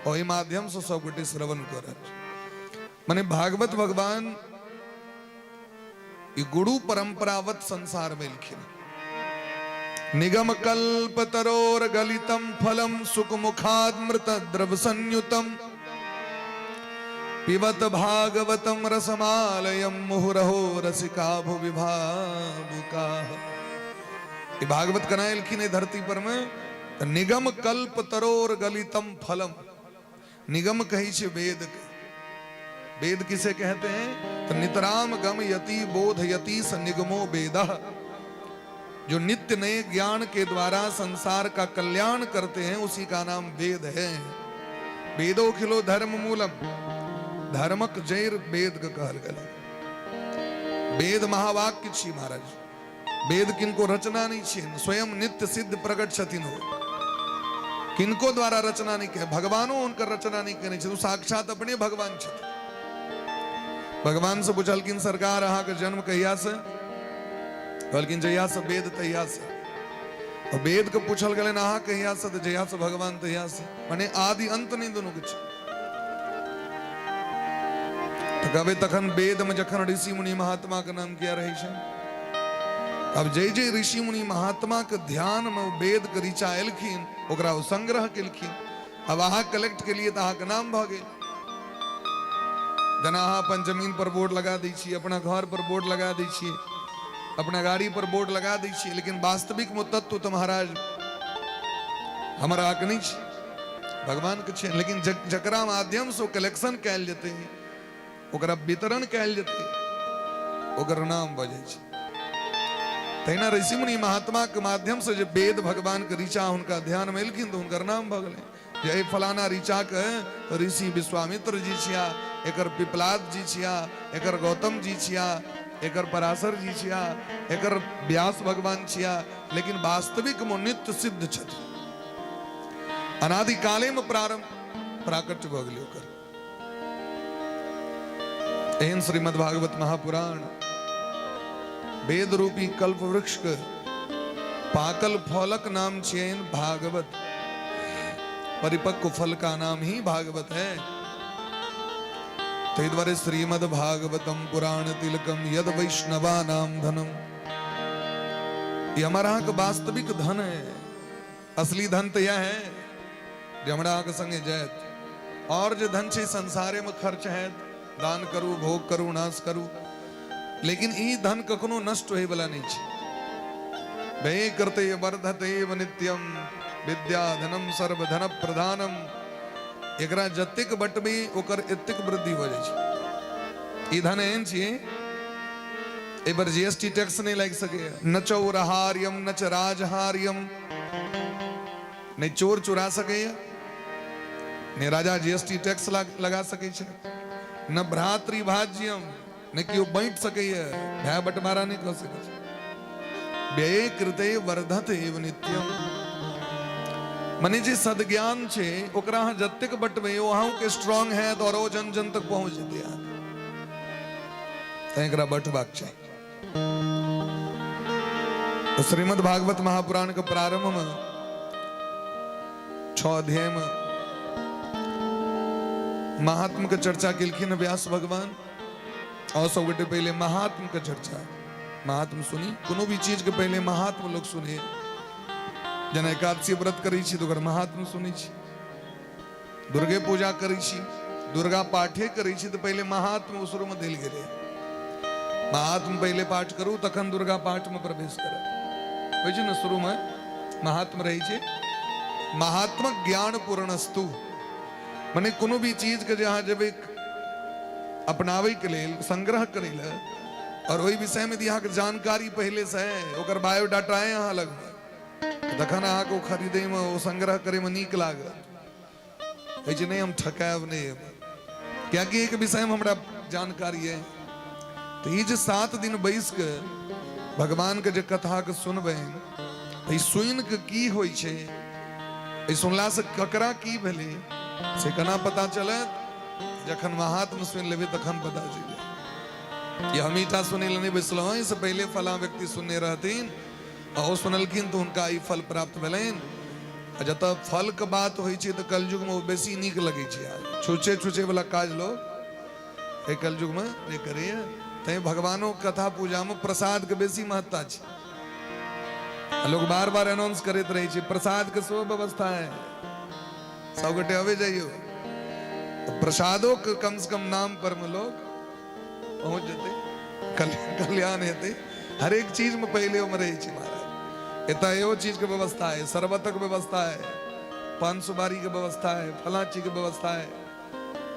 Speaker 2: ओहि माध्यम से सब गोटे श्रवण कर रहल छी। माने भागवत भगवान ई गुरु परंपरावत संसार में एलखिन। निगम कल्प तरोर गलितम फलम सुखमुखामृत द्रव संयुतम पिबत भागवतम रसमालयम मुहुरहो रसिका भुवि भावुकाः। ई भागवत केना एलखिन एहि धरती पर में? तऽ निगम कल्प तरोर गलितम फलम। निगम कहै छै वेद के, वेद किसे कहते हैं? तो नितराम गम यति बोध यति स निगमो वेदः। जो नित्य नए ज्ञान के द्वारा संसार का कल्याण करते हैं उसी का नाम वेद है। वेदो खिलो धर्म मूलम, धर्मक जैर वेद के कहल गेल। वेद महावाक्य छी महाराज, वेद किनको रचना नहीं छियनि, स्वयं नित्य सिद्ध प्रकट छथिन। हो किनको द्वारा रचना नहीं के, भगवानो हुनकर रचना नहीं केने छथिन, साक्षात अपने भगवान छथिन। भगवान से पुछलखिन सरकार अहाँके जन्म कहिया से? कहलखिन जहिया से वेद तहिया से। और वेद के पूछल गेलनि अहाँ कहिया से? तऽ जहिया से भगवान तहिया से, माने आदि अंत नहीं दुनू के छै। तऽ कहबै तखन वेद में जखन ऋषि मुनि महात्मा के नाम किया रहै छै? अब जे जे ऋषि मुनि महात्मा के ध्यान में वेद के ऋचा एलखिन ओकरा ओ संग्रह केलखिन। अब अहाँ कलेक्ट केलिए तऽ अहाँके नाम भऽ गेल। जेना अहाँ अपन जमीन पर बोर्ड लगा दै छियै, अपना घर पर बोर्ड लगा दै छियै, अपना गाड़ी पर बोर्ड लगा दै छियै, लेकिन वास्तविक में तत्व तऽ महाराज हमर अहाँके नहि छै, भगवान के छै। लेकिन जकरा माध्यम से कलेक्शन कयल जेतै, ओकरा वितरण कयल जेतै, ओकर नाम भऽ जाइ छै। तहिना ऋषि मुनि महात्मा के माध्यम से जे वेद भगवान के ऋचा हुनका ध्यान में एलखिन तऽ हुनकर नाम भऽ गेलै जे एहि फलाना ऋचा के ऋषि विश्वामित्र जी छिया, एकर पिपलाद जी छिया, एकर गौतम जी छिया, एकर पराशर जी छिया, एकर व्यास भगवान छिया। लेकिन वास्तविक में नित्य सिद्ध छथिन, अनादिकाले में प्रारंभ प्राकट्य भऽ गेलै ओकर। एहन श्रीमद् भागवत महापुराण वेद रूपी कल्प वृक्ष के पाकल फलक नाम छियनि भागवत। परिपक्व फल का नाम ही भागवत है। ताहि दुआरे श्रीमद् भागवतम पुराण तिलकम यद वैष्णवा नाम धनम। ई हमर अहाँके वास्तविक धन है। असली धन तऽ इएह है जे हमरा अहाँके संगे जायत। और जे धन छै संसारे में खर्च हैत, दान करू, भोग करू, नाश करू, लेकिन ई धन कखनो नष्ट होय वाला नहीं छै। व्यय करते वर्धते नित्यम विद्या धनम सर्वधन प्रधानम। एकरा जतेक बटबी ओकर एतेक वृद्धि हो जाइ छै। ई धन एहन छियै, एहि पर जीएसटी टैक्स नहि लागि सकैए। न चौरहार्यम न च राजहार्यम। नहि चोर चुरा सकैए, नहि राजा जीएसटी टैक्स लगा सकै छै। न भ्रातृभाज्यम, नहि केओ बाँटि सकैए, भाय बंटवारा नहि कऽ सकै छै। व्यय कृते वर्धत एव नित्यम। मने जे सदज्ञान छै ओकरा अहाँ जतेक बटबै ओ अहूँके स्ट्रांग हैत और ओ जन जन तक पहुँच जेतै अहाँके। तैं एकरा बटबाक चाही। तो श्रीमद् भागवत महापुराण के प्रारंभ में 6 अध्याय में महात्म के चर्चा केलखिन व्यास भगवान। और सब गोटे पहले महात्म के चर्चा, महात्म सुनी। कोनो भी चीज के पहले महात्म लोग सुने। जेना एकादशी व्रत करै छी तऽ ओकर महात्म सुनै छी, दुर्गे पूजा करै छी, दुर्गा पाठे करै छी तऽ पहिले महात्म शुरू में देल गेलै। महात्म पहिले पाठ करू तखन दुर्गा पाठ में प्रवेश करब। होइ छै ने, शुरू में महात्म रहै छै। महात्मक ज्ञान पूर्णस्तु। मने कोनो भी चीज के जे अहाँ जेबै अपनाबै के लेल, संग्रह करै लए, और ओहि विषय में यदि अहाँके जानकारी पहिले से है, ओकर बायोडाटा है अहाँ लग, तखन अहाँके ओ खरीदैमे, ओ संग्रह करैमे नीक लागत। कहै छै नहि, हम ठकायब नहि एहिमे, कियाकि एक विषयमे हमरा जानकारी है। तऽ ई जे 7 दिन बैस कऽ भगवानके जे कथाके सुनबनि, तऽ ई सुनि कऽ की होइ छै, एहि सुनलासँ ककरा की भेलै, से केना पता चलत? जखन महात्म सुनि लेबै तखन पता चलि जायत। ई हमहीटा सुनै लए नहि बैसलहुँ, एहिसँ पहिले फलाँ व्यक्ति सुनने रहथिन आ ओ सुनलखिन तऽ हुनका ई फल प्राप्त भेलनि। आ जतऽ फलके बात होइ छै तऽ कलयुगमे ओ बेसी नीक लगै छै। आ छुछे छुछे वाला काज लोक एहि कलयुगमे नहि करैए। तैँ भगवानो कथा पूजामे प्रसादके बेसी महत्ता छै। आ लोक बार बार अनाउंस करैत रहै छै, प्रसादके सेहो व्यवस्था है, सब गोटे अबै जाइयो। तऽ प्रसादोके कम से कम नाम पर मे लोग पहुँच जेतै, कल्याण हेतै। हरेक चीजमे पहिले ओहिमे रहै छै महाराज। एतऽ इहो चीजके व्यवस्था है, शरबतक व्यवस्था है, पान सुपारीके व्यवस्था है, फलाँ चीजके व्यवस्था है,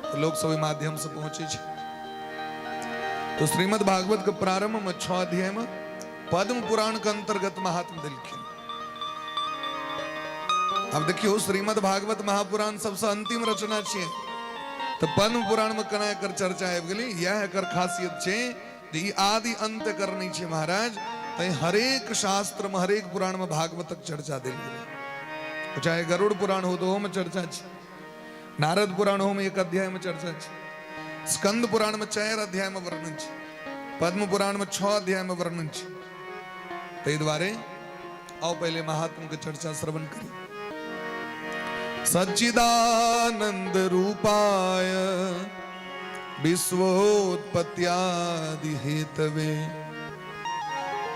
Speaker 2: तऽ लोक सब ओहि माध्यमसँ पहुँचै छै। तो श्रीमद् भागवत के प्रारंभ में 6 अध्याय में पद्म पुराण के अंतर्गत महात्म देलखिन। अब देखियो, श्रीमद् भागवत महापुराण सबसे अंतिम रचना छियै, तऽ पद्म पुराण में केना एकर चर्चा आबि गेलै? इएह एकर खासियत छै जे ई आदि अंत एकर नहि छै महाराज। तैं हरेक शास्त्र में, हरेक पुराण में भागवतक चर्चा देल गेलै। चाहे गरुड़ पुराण हो तऽ ओहोमे चर्चा छै, नारद पुराण हो में एक अध्याय में चर्चा छै, स्कंद पुराण में 4 अध्याय में वर्णन छै, पद्म पुराण में 6 अध्याय में वर्णन छै। ताहि दुआरे आओ पहले महात्म के चर्चा श्रवण करी। सच्चिदानंद रूपाय विश्वोत्पत्त्यादि हेतवे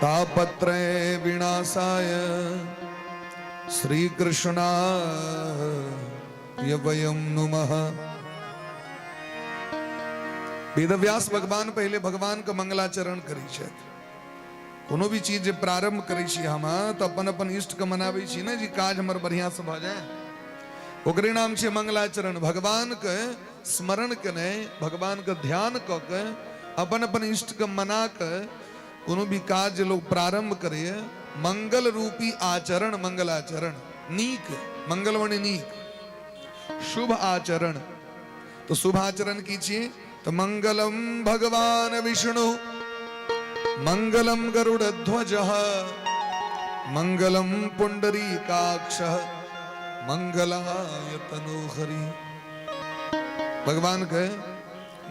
Speaker 2: तापत्रय विनाशाय श्री कृष्णाय वयं नुमः। वेदव्यास भगवान पहिले भगवान के मंगलाचरण करै छथि। कोनो भी चीज जे प्रारंभ करै छी हम तऽ अपन अपन इष्टके मनाबै छी ने, जे काज हमर बढ़िआँसँ भऽ जाय, ओकरे नाम छै मंगलाचरण। भगवानके स्मरण केनाइ, भगवानके ध्यान कऽ के अपन अपन इष्टके मना कऽ कोनो भी काज जे लोग प्रारंभ करैए, मंगल रूपी आचरण, मंगलाचरण नीक, मंगल मने नीक, शुभ आचरण। तऽ शुभ आचरण की छियै? तऽ मंगलम भगवान विष्णु मंगलम गरुड़ध्वज मंगलम पुंडरीकाक्ष मंगलाय तनोहरि। भगवान के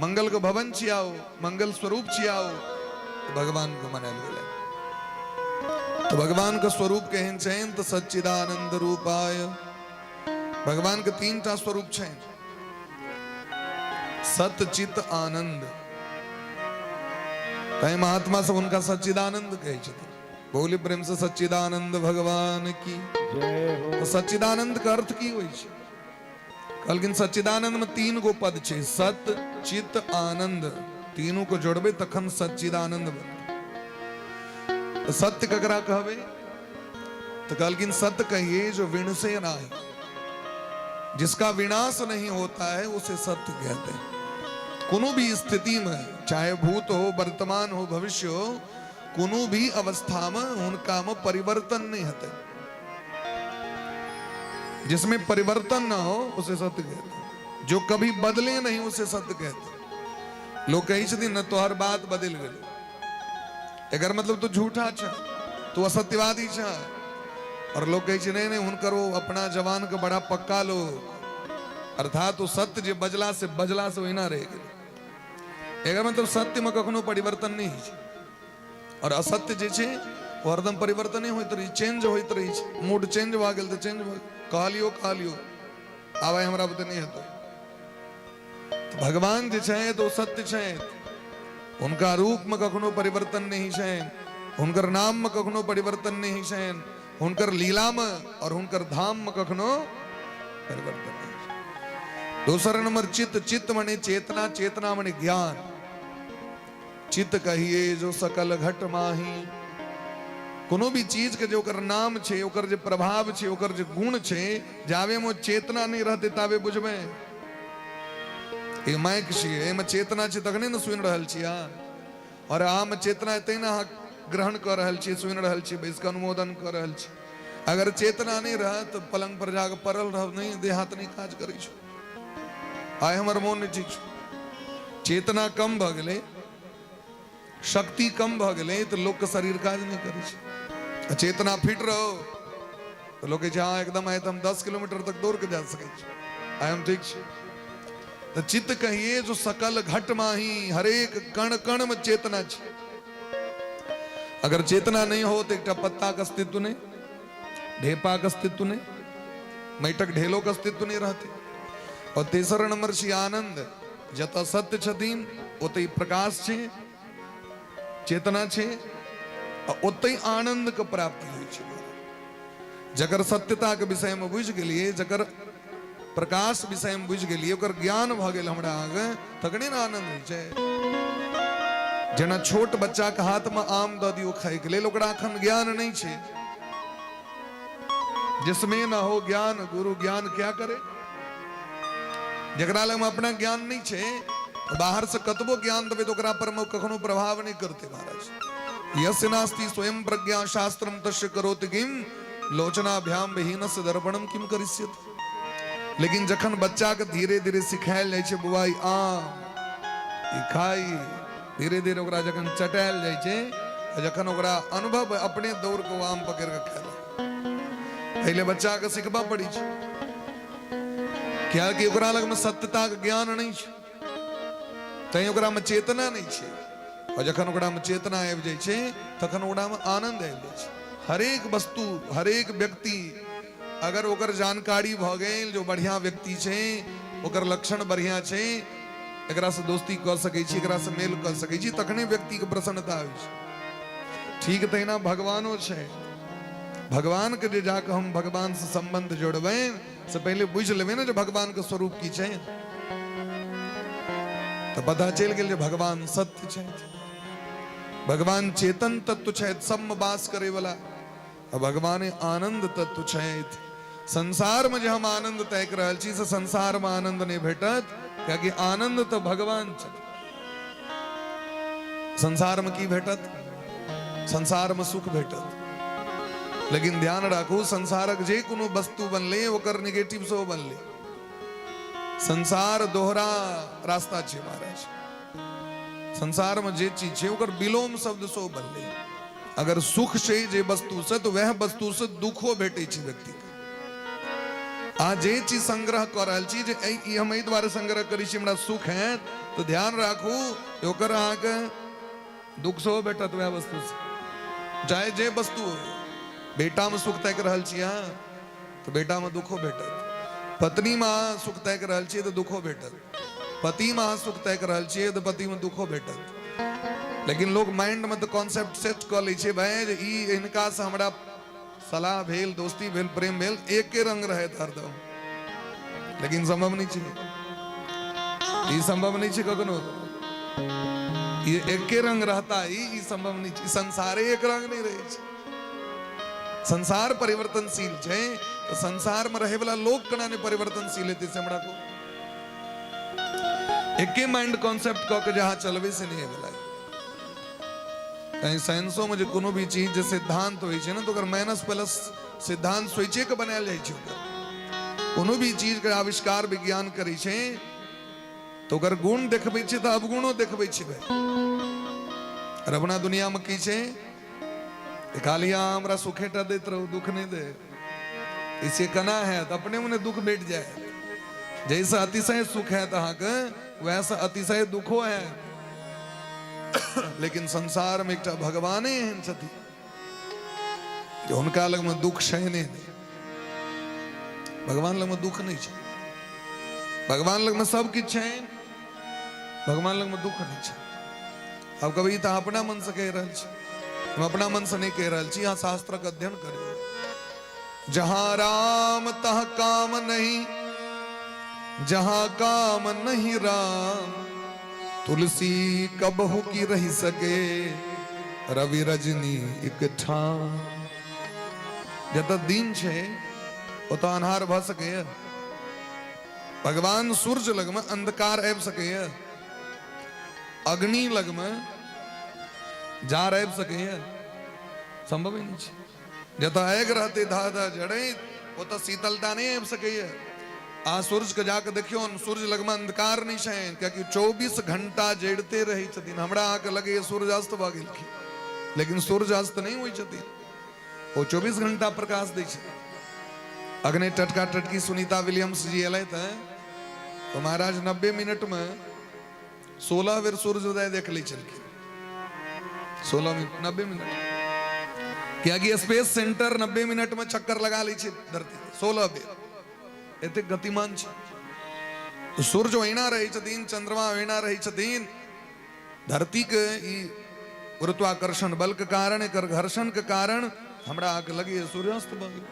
Speaker 2: मंगल के भवन छिया ओ, मंगल स्वरूप छिया ओ, तऽ भगवान के मनायल गेलै। तऽ भगवान के स्वरूप केहन छनि? तऽ सच्चिदानंद रूपाय। भगवान के तीन टा स्वरूप छनि, सत चित आनंद। तैं महात्मा सब हुनका सच्चिदानंद कहै छथिन। बोली प्रेम से सच्चिदानंद भगवान की
Speaker 1: जय हो।
Speaker 2: तऽ सच्चिदानंद के अर्थ की होइ छै? कहलखिन सच्चिदानंद में तीन गो पद छै, सत चित आनंद। तीनू को जोड़बै तखन सच्चिदानंद बनतै। तऽ सत्य ककरा कहबै? तऽ कहलखिन सत्य कहिए जो विणसे नाही, जिसका विनाश नहीं होता है उसे सत्य कहते हैं। कोनो भी स्थिति में, चाहे भूत हो, वर्तमान हो, भविष्य हो, कोनो भी अवस्था में हुनका में परिवर्तन नहीं हेतै। जिसमें परिवर्तन ना हो उसे सत्य कहते हैं। जो कभी बदले नहीं उसे सत्य कहते हैं। लोग कहै छथिन ने, तोहर बात बदलि गेलो, एकर मतलब तू झूठा छ, तू असत्यवादी छ। और लोग कहै छै, नहीं नहीं, हुनकर ओ अपना जवान के बड़ा पक्का लोग, अर्थात ओ सत्य जे बजला से बजला से ओहिना रहि गेलै। एकर मतलब सत्य में कखनो परिवर्तन नहीं होइ छै और असत्य जे छै ओ हरदम परिवर्तने होइत रहै, चेंज होइत रहै छै। मूड चेंज भऽ गेल तऽ चेंज भऽ गेल, कहलियो कहलियो आब आइ हमरा बुते नहि हेतौ। तऽ भगवान जे छै तऽ ओ सत्य छै। हुनका रूप में कखनो परिवर्तन नहीं छै, हुनकर नाम में कखनो परिवर्तन नहीं छै, हुनकर लीला में और हुनकर धाम में कखनो परिवर्तन नहीं छै। दोसर नंबर चित्त। चित्त मने चेतना, चेतना मने ज्ञान। चित्त कहिए जो सकल घट माही। कोनो भी चीज के जे ओकर नाम छै, ओकर जे प्रभाव छै, ओकर जे गुण छै, जाबे में चेतना नहीं रहते ताबे बुझबै। ई माइक छियै, एहिमे चेतना छै तखने ने सुनि रहल छी अहाँ, और अहाँमे चेतना एतै ने अहाँ ग्रहण कऽ रहल छी, सुनि रहल छी, बैस कऽ अनुमोदन कऽ रहल छी। अगर चेतना नहि रहत तऽ पलंग पर जाकऽ पड़ल रहब, नहि देह हाथ नहि काज करै छै, आइ हमर मोन नहि ठीक छै। चेतना कम भऽ गेलै, शक्ति कम भऽ गेलै तऽ लोकके शरीर काज नहि करै छै। आ चेतना फिट रहो तऽ लोक कहै छै, हँ एकदम, आइ तऽ हम 10 किलोमीटर तक दौड़ के जा सकै छी, आइ हम ठीक छी। तऽ चित्त कहिए जो सकल घट माही, हरेक कण कण में चेतना छै। अगर चेतना नहीं हो तो एकटा पत्ता के अस्तित्व नहीं, ढेपा के अस्तित्व नहीं, माटिक ढेलो के अस्तित्व नहीं रहते। और तेसर नंबर छै आनंद। जतऽ सत्य छथिन ओतै प्रकाश छै, चेतना छै, आ ओतै आनंद के प्राप्ति होइ छै। जकर सत्यता के विषय में बुझि गेलियै, जकर प्रकाश विषय में बुझि गेलियै, ओकर ज्ञान भऽ गेल हमरा आगे, तखने ने आनंद होइ छै। जेना छोट बच्चा के हाथ में आम दऽ दियौ खायके लेल, ओकरा अखन ज्ञान नहि छै। जिसमें न हो ज्ञान गुरु ज्ञान क्या करे। जकरा लग में अपना ज्ञान नहीं छै, बाहर से कतबो ज्ञान देबै तऽ ओकरा पर में कखनो प्रभाव नहीं करते महाराज। यस्य नास्ति स्वयं प्रज्ञा शास्त्रम तस्य करोति किम, लोचनाभ्याम विहीनस्य दर्पणम किम करिष्यति। लेकिन जखन बच्चा के धीरे धीरे सिखायल जाइ छै, बौआ ई आम, ई खाई, धीरे धीरे ओकरा जखन चटायल जाइ छै, आ जखन ओकरा अनुभव, अपने दौड़ के ओ आम पकड़ के खाय लागै। पहिले बच्चा के सिखबऽ पड़ै छै, कियाकि ओकरा लग में सत्यता के ज्ञान नहीं छै, तैं ओकरा में चेतना नहीं छै। और जखन ओकरा में चेतना आबि जाइ छै तखन ओकरा में आनंद आबि जाइ छै। हरेक वस्तु, हरेक व्यक्ति, अगर ओकर जानकारी भऽ गेल जो बढ़िया व्यक्ति छै, ओकर लक्षण बढ़िया छै, एकरा से दोस्ती कऽ सकै छी, एकरा से मेल कऽ सकै छी, तखने व्यक्ति के प्रसन्नता होइ छै। ठीक तहिना भगवानो छै। भगवान के जे जाके हम भगवान से संबंध जोड़बै से पहिले बुझि लेबै ने जे भगवान के स्वरूप की छै, तऽ पता चलि गेल जे भगवान सत्य छै, भगवान चेतन तत्व छथि, सबमे वास करे वाला, आ भगवान आनंद तत्व छथि। संसार में जे हम आनंद ताकि रहल छी से संसार में आनंद नहीं भेटत, कियाकि आनंद तऽ भगवान छथि। संसार में की भेटत? संसार में सुख भेटत। लेकिन ध्यान राखू, संसारक जे कोनो वस्तु बनले ओकर निगेटिव सेहो बनले। संसार दोहरा रास्ता छै महाराज। संसार में जे चीज छै ओकर विलोम शब्द सेहो बनले। अगर सुख छै जे वस्तु से, तो वह वस्तु से दुखो भेटै छै व्यक्ति के। अहाँ जे चीज संग्रह कऽ रहल छी जे ई हम एहि दुआरे संग्रह करै छी हमरा सुख हैत, तऽ ध्यान राखू ओकर अहाँके दुख सेहो भेटत वएह वस्तुसँ, चाहे जे वस्तु हो। बेटामे सुख ताकि रहल छी अहाँ तऽ बेटामे दुखो भेटत, पत्नीमे अहाँ सुख ताकि रहल छियै तऽ दुखो भेटत, पतिमे अहाँ सुख ताकि रहल छियै तऽ पतिमे दुखो भेटत। लेकिन लोक माइंडमे तऽ कॉन्सेप्ट सेट कऽ लै छै भाय जे ई हिनकासँ हमरा सलाह भेल, दोस्ती भेल, प्रेम भेल, एके रंग रहत हरदम। लेकिन संभव नहि छै, ई संभव नहि छै कखनो ई एके रंग रहता, ई संभव नहि छै। संसारे एक रंग नहि रहै छै, संसार परिवर्तनशील छै, तऽ संसार में रहे वाला लोग केना नहि परिवर्तनशील हेतै से हमरा कहू। एके माइंड कॉन्सेप्ट कऽ के जे अहाँ चलबै से नहि हेबै। तैं साइंसोमे जे कोनो भी चीज जे सिद्धांत होइ छै ने, तऽ ओकर माइनस प्लस सिद्धांत सोचिए के बनायल जाइ छै। ओकर कोनो भी चीजके आविष्कार विज्ञान करै छै तऽ ओकर गुण देखबै छै तऽ अवगुणो देखबै छै भाय। आओर अपना दुनियामे की छै, खाली अहाँ हमरा सुखेटा दैत रहू, दुख नहि दे, इसे केना हैत? अपने मने दुख भेट जाए। जैसे अतिशय सुख हैत अहाँके, वैसे अतिशय दुखो हैत। लेकिन संसार में एकटा भगवाने एहन छथिन जे हुनका लगमे दुख छै नहि। भगवान लगमे दुख नहि छै, भगवान लगमे सब किछु छै, भगवान लगमे दुख नहि छै। आब कभी तऽ अपना मन से कहि रहल छी, हम अपना मन से नहि कहि रहल छी, अहाँ शास्त्रक अध्ययन करियौ। जहाँ राम तह काम नहीं, जहाँ काम नहीं राम, तुलसी कबहु की रही सके रवि रजनी एक ठाम। जतऽ दिन छै ओतऽ अन्हार भऽ सकैए? भगवान सूर्य लगमे अंधकार आबि सकैए? अग्नि लगमे जार आबि सकैए? संभव ही नहि छै। जतऽ आगि रहतै धा धा जड़ैत, ओतऽ शीतलता नहि आबि सकैए। आ सूर्य के जाके देखियौ, सूर्य लगमे अंधकार नहि छै, कियाकि 24 घंटा जड़िते रहै छथिन। हमरा अहाँके लगैए सूर्य अस्त भऽ गेलखिन, लेकिन सूर्य अस्त नहि होइ छथिन, ओ 24 घंटा प्रकाश दै छै। अग्नि टटका टटकी सुनीता विलियम्स जी एलथि हैं तो महाराज 90 मिनट में 16 बेर सूर्योदय देख लै छलखिन। 16 मिनट, 90 मिनट, कियाकि स्पेस सेंटर 90 मिनट में चक्कर लगा लै छै धरती 16 बेर, एतेक गतिमान छै। सूर्य ओहिना रहै छथिन, चंद्रमा ओहिना रहै छथिन, धरती के ई गुरुत्वाकर्षण बल के कारण, एकर घर्षण के कारण हमरा अहाँके लगैए सूर्यास्त भऽ गेल।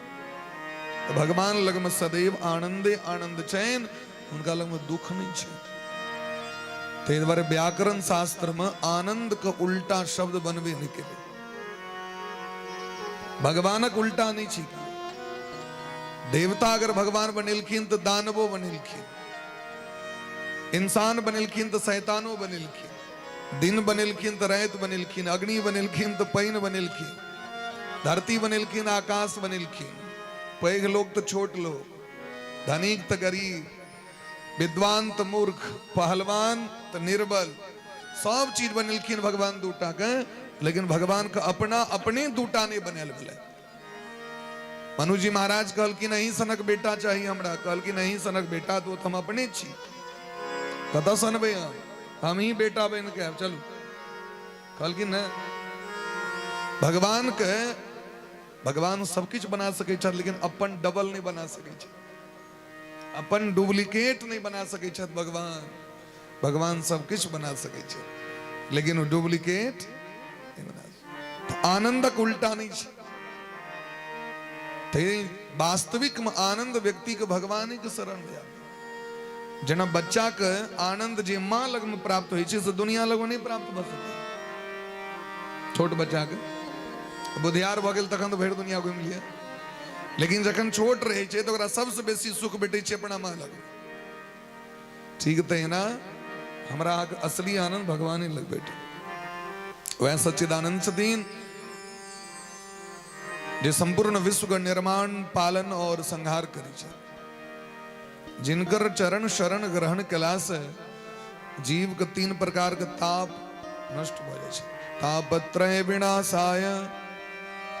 Speaker 2: तऽ भगवान लगमे सदैव आनंदे आनंद छनि, हुनका लगमे दुख नहि छै। ताहि दुआरे व्याकरण शास्त्रमे आनंद के उल्टा शब्द बनबे नहि केलै, भगवानक उल्टा नहि छै। देवता अगर भगवान बनेलखिन तऽ दानवो बनेलखिन, इंसान बनेलखिन तऽ शैतानो बनेलखिन, दिन बनेलखिन तऽ राति बनेलखिन, अग्नि बनेलखिन तऽ पानि बनेलखिन, धरती बनेलखिन, आकाश बनेलखिन, पैघ लोक तऽ छोट लोक, धनिक तऽ गरीब, विद्वान तऽ मूर्ख, पहलवान तऽ निर्बल, सब चीज बनेलखिन भगवान दूटा के। लेकिन भगवान के अपना अपने दूटा नहि बनायल भेलै। मनुजी महाराज कहलखिन अहीं सनक बेटा चाही हमरा। कहलखिन अहीं सनक बेटा तो हम अपने छी, कतऽ सनबै हम, हम ही बेटा बनि के आयब, चलू। कहलखिन ने भगवान के, भगवान सब किछु बना सकै छथि लेकिन अपन डबल नहि बना सकै छथि, अपन डुप्लीकेट नहि बना सकै छथि भगवान। भगवान सब किछु बना सकै छै लेकिन ओ डुप्लीकेट नहि बना सकै। आनंदक उल्टा नहि छै। ते वास्तविक में आनंद व्यक्ति के भगवान के शरण में आबै। जेना बच्चा के आनंद जे माँ लग में प्राप्त होइ छै से दुनिया लग में नहि प्राप्त भऽ सकै। छोट बच्चा के बुधियार भऽ गेल तखन तऽ भरि दुनिया घुमि लिअ, लेकिन जखन छोट रहै छै तऽ ओकरा सबसँ बेसी सुख भेटै छै अपना माँ लग। ठीक तहिना हमरा अहाँके असली आनंद भगवाने लग भेटै। वएह सच्चिदानंद छथिन जे संपूर्ण विश्व के निर्माण, पालन और संहार करै छै, जिनकर चरण शरण ग्रहण केला से जीव के 3 प्रकार के ताप नष्ट भऽ जाइ छै। तापत्रय विनाशाय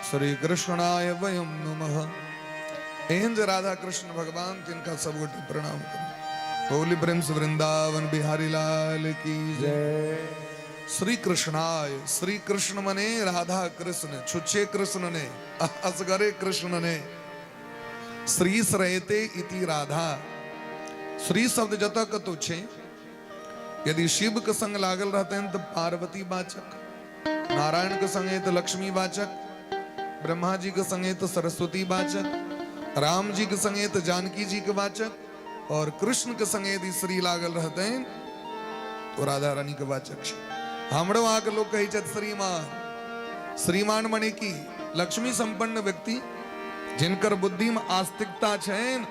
Speaker 2: श्री कृष्णाय वयम नमः। एहन जे राधा कृष्ण भगवान तिनका सब गोटे प्रणाम करू। बोली प्रेम से वृंदावन बिहारी लाल की जय। श्री कृष्णाय, श्री कृष्ण मने राधा कृष्ण, छुच्छे कृष्ण ने, असगरे कृष्ण ने। श्री श्रयते इति राधा। श्री शब्द जतऽ कतौ छै, यदि शिव के संग लागल रहतनि तऽ पार्वती वाचक, नारायण के संगे तऽ लक्ष्मी वाचक, ब्रह्मा जी के संगे तऽ सरस्वती वाचक, राम जी के संगे तऽ जानकी जी के वाचक, और कृष्ण के संगे यदि श्री लागल रहतनि तो राधा रानी के वाचक छै। हमरो अहाँके लोक कहै छथि श्रीमान। श्रीमान मने की? लक्ष्मी संपन्न व्यक्ति, जिनकर बुद्धि में आस्तिकता छनि,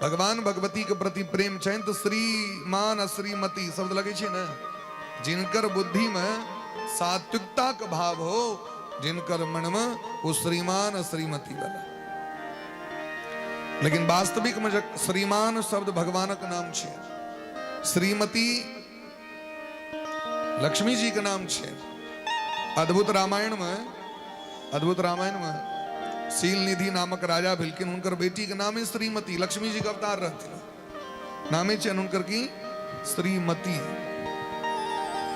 Speaker 2: भगवान भगवती के प्रति प्रेम छनि, तऽ श्रीमान आ श्रीमती शब्द लगै छै ने। जिनकर बुद्धि में सात्विकता के भाव हो, जिनकर मन में, वो श्रीमान आ श्रीमती वाला। लेकिन वास्तविक में जब श्रीमान शब्द भगवानक नाम छै, श्रीमती लक्ष्मी जी के नाम छै। अद्भुत रामायण में, अद्भुत रामायण में शील निधि नामक राजा भेलखिन, हुनकर बेटी के नाम है श्रीमती। लक्ष्मी जी के अवतार रहथिन, नामे छनि हुनकर की? श्रीमती।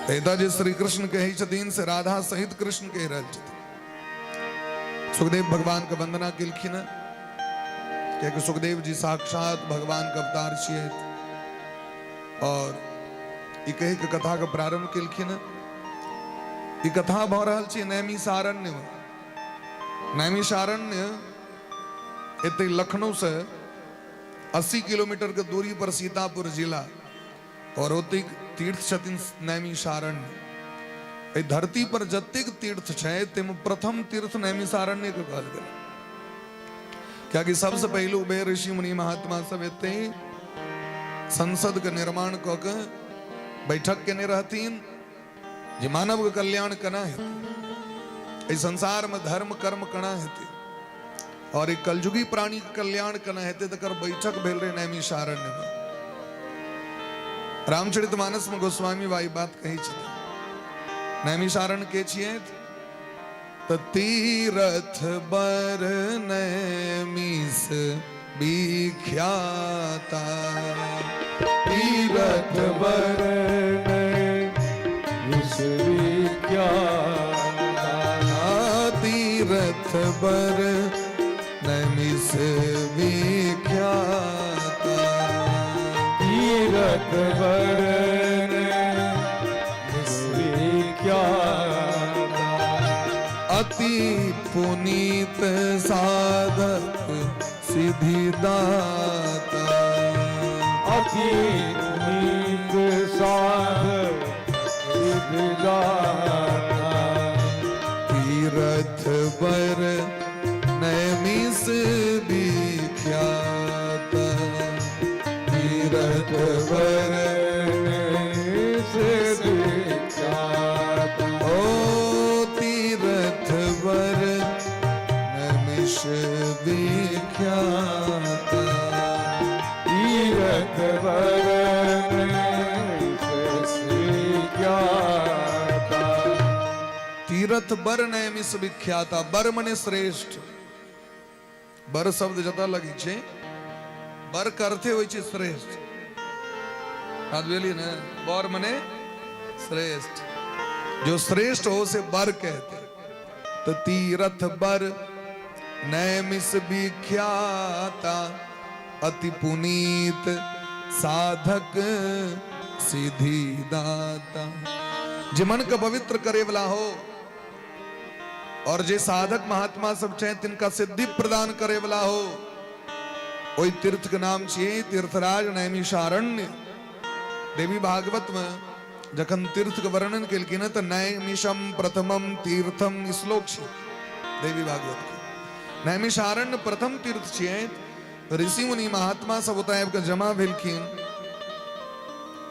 Speaker 2: तऽ एतऽ जे श्री कृष्ण कहै छथिन से राधा सहित कृष्ण कहि रहल छथिन। सुखदेव भगवान के वंदना केलखिन, कियाकि सुखदेव जी साक्षात भगवान के अवतार छियै। और ई कहि के कथा के प्रारंभ केलखिन। ई कथा भऽ रहल छै नैमिषारण्य में। नैमिषारण्य एते लखनऊ से 80 किलोमीटर के दूरी पर सीतापुर जिला, और ओते तीर्थ छथिन नैमिषारण्य। एहि धरती पर जतेक तीर्थ छै ताहिमे प्रथम तीर्थ नैमिषारण्य के कहल गेल, कियाकि सबसे पहिलुक बेर ऋषि मुनि महात्मा सब एते संसद के निर्माण कऽ के बैठक केने रहथिन जे मानव के कल्याण केना हेतै, एहि संसार में धर्म कर्म केना हेतै और एक कलयुगी प्राणी के कल्याण केना हेतै, तकर बैठक भेल रहे नैमिषारण्य में। रामचरित मानस में गोस्वामी भाई बात कहै छथिन। नैमिषारण्य के छियै? तऽ तीरथ बर नैमिष विख्याता,
Speaker 1: तीरथ बर नैमिष विख्याता,
Speaker 2: तीरथ बर नैमिष विख्याता,
Speaker 1: तीरथ बर नैमिष विख्याता,
Speaker 2: अति पुनीत साधक सिद्धिदाता,
Speaker 1: अति पुनीत साधक सिद्धिदाता,
Speaker 2: तीरथ बर नैमिष विख्याता,
Speaker 1: तीरथ बर नैमिष विख्याता,
Speaker 2: ओ तीरथ बर नैमिष विख्याता,
Speaker 1: तीरथ बर नैमिष विख्याता।
Speaker 2: तीरथ बर नैमिष विख्याता। बर मने श्रेष्ठ। बर शब्द जतऽ लगै छै, बर के अर्थे होइ छै श्रेष्ठ। बात बुझलियै ने? बर मने श्रेष्ठ, जो श्रेष्ठ हो से बर कहते। तो तीरथ बर नैमिष विख्याता, अति पुनीत साधक सिद्धिदाता। जे मन के पवित्र करे वाला हो और जे साधक महात्मा सब छै तिनका सिद्धि प्रदान करे वाला हो, ओहि तीर्थ के नाम छियै तीर्थराज नैमिषारण्य। देवी भागवत में जखन तीर्थ के वर्णन केलखिन तऽ नैमिषम प्रथमम तीर्थम श्लोक छै देवी भागवत के। नैमिषारण्य प्रथम तीर्थ छियै। ऋषि मुनि महात्मा सब ओतऽ आबि कऽ जमा भेलखिन,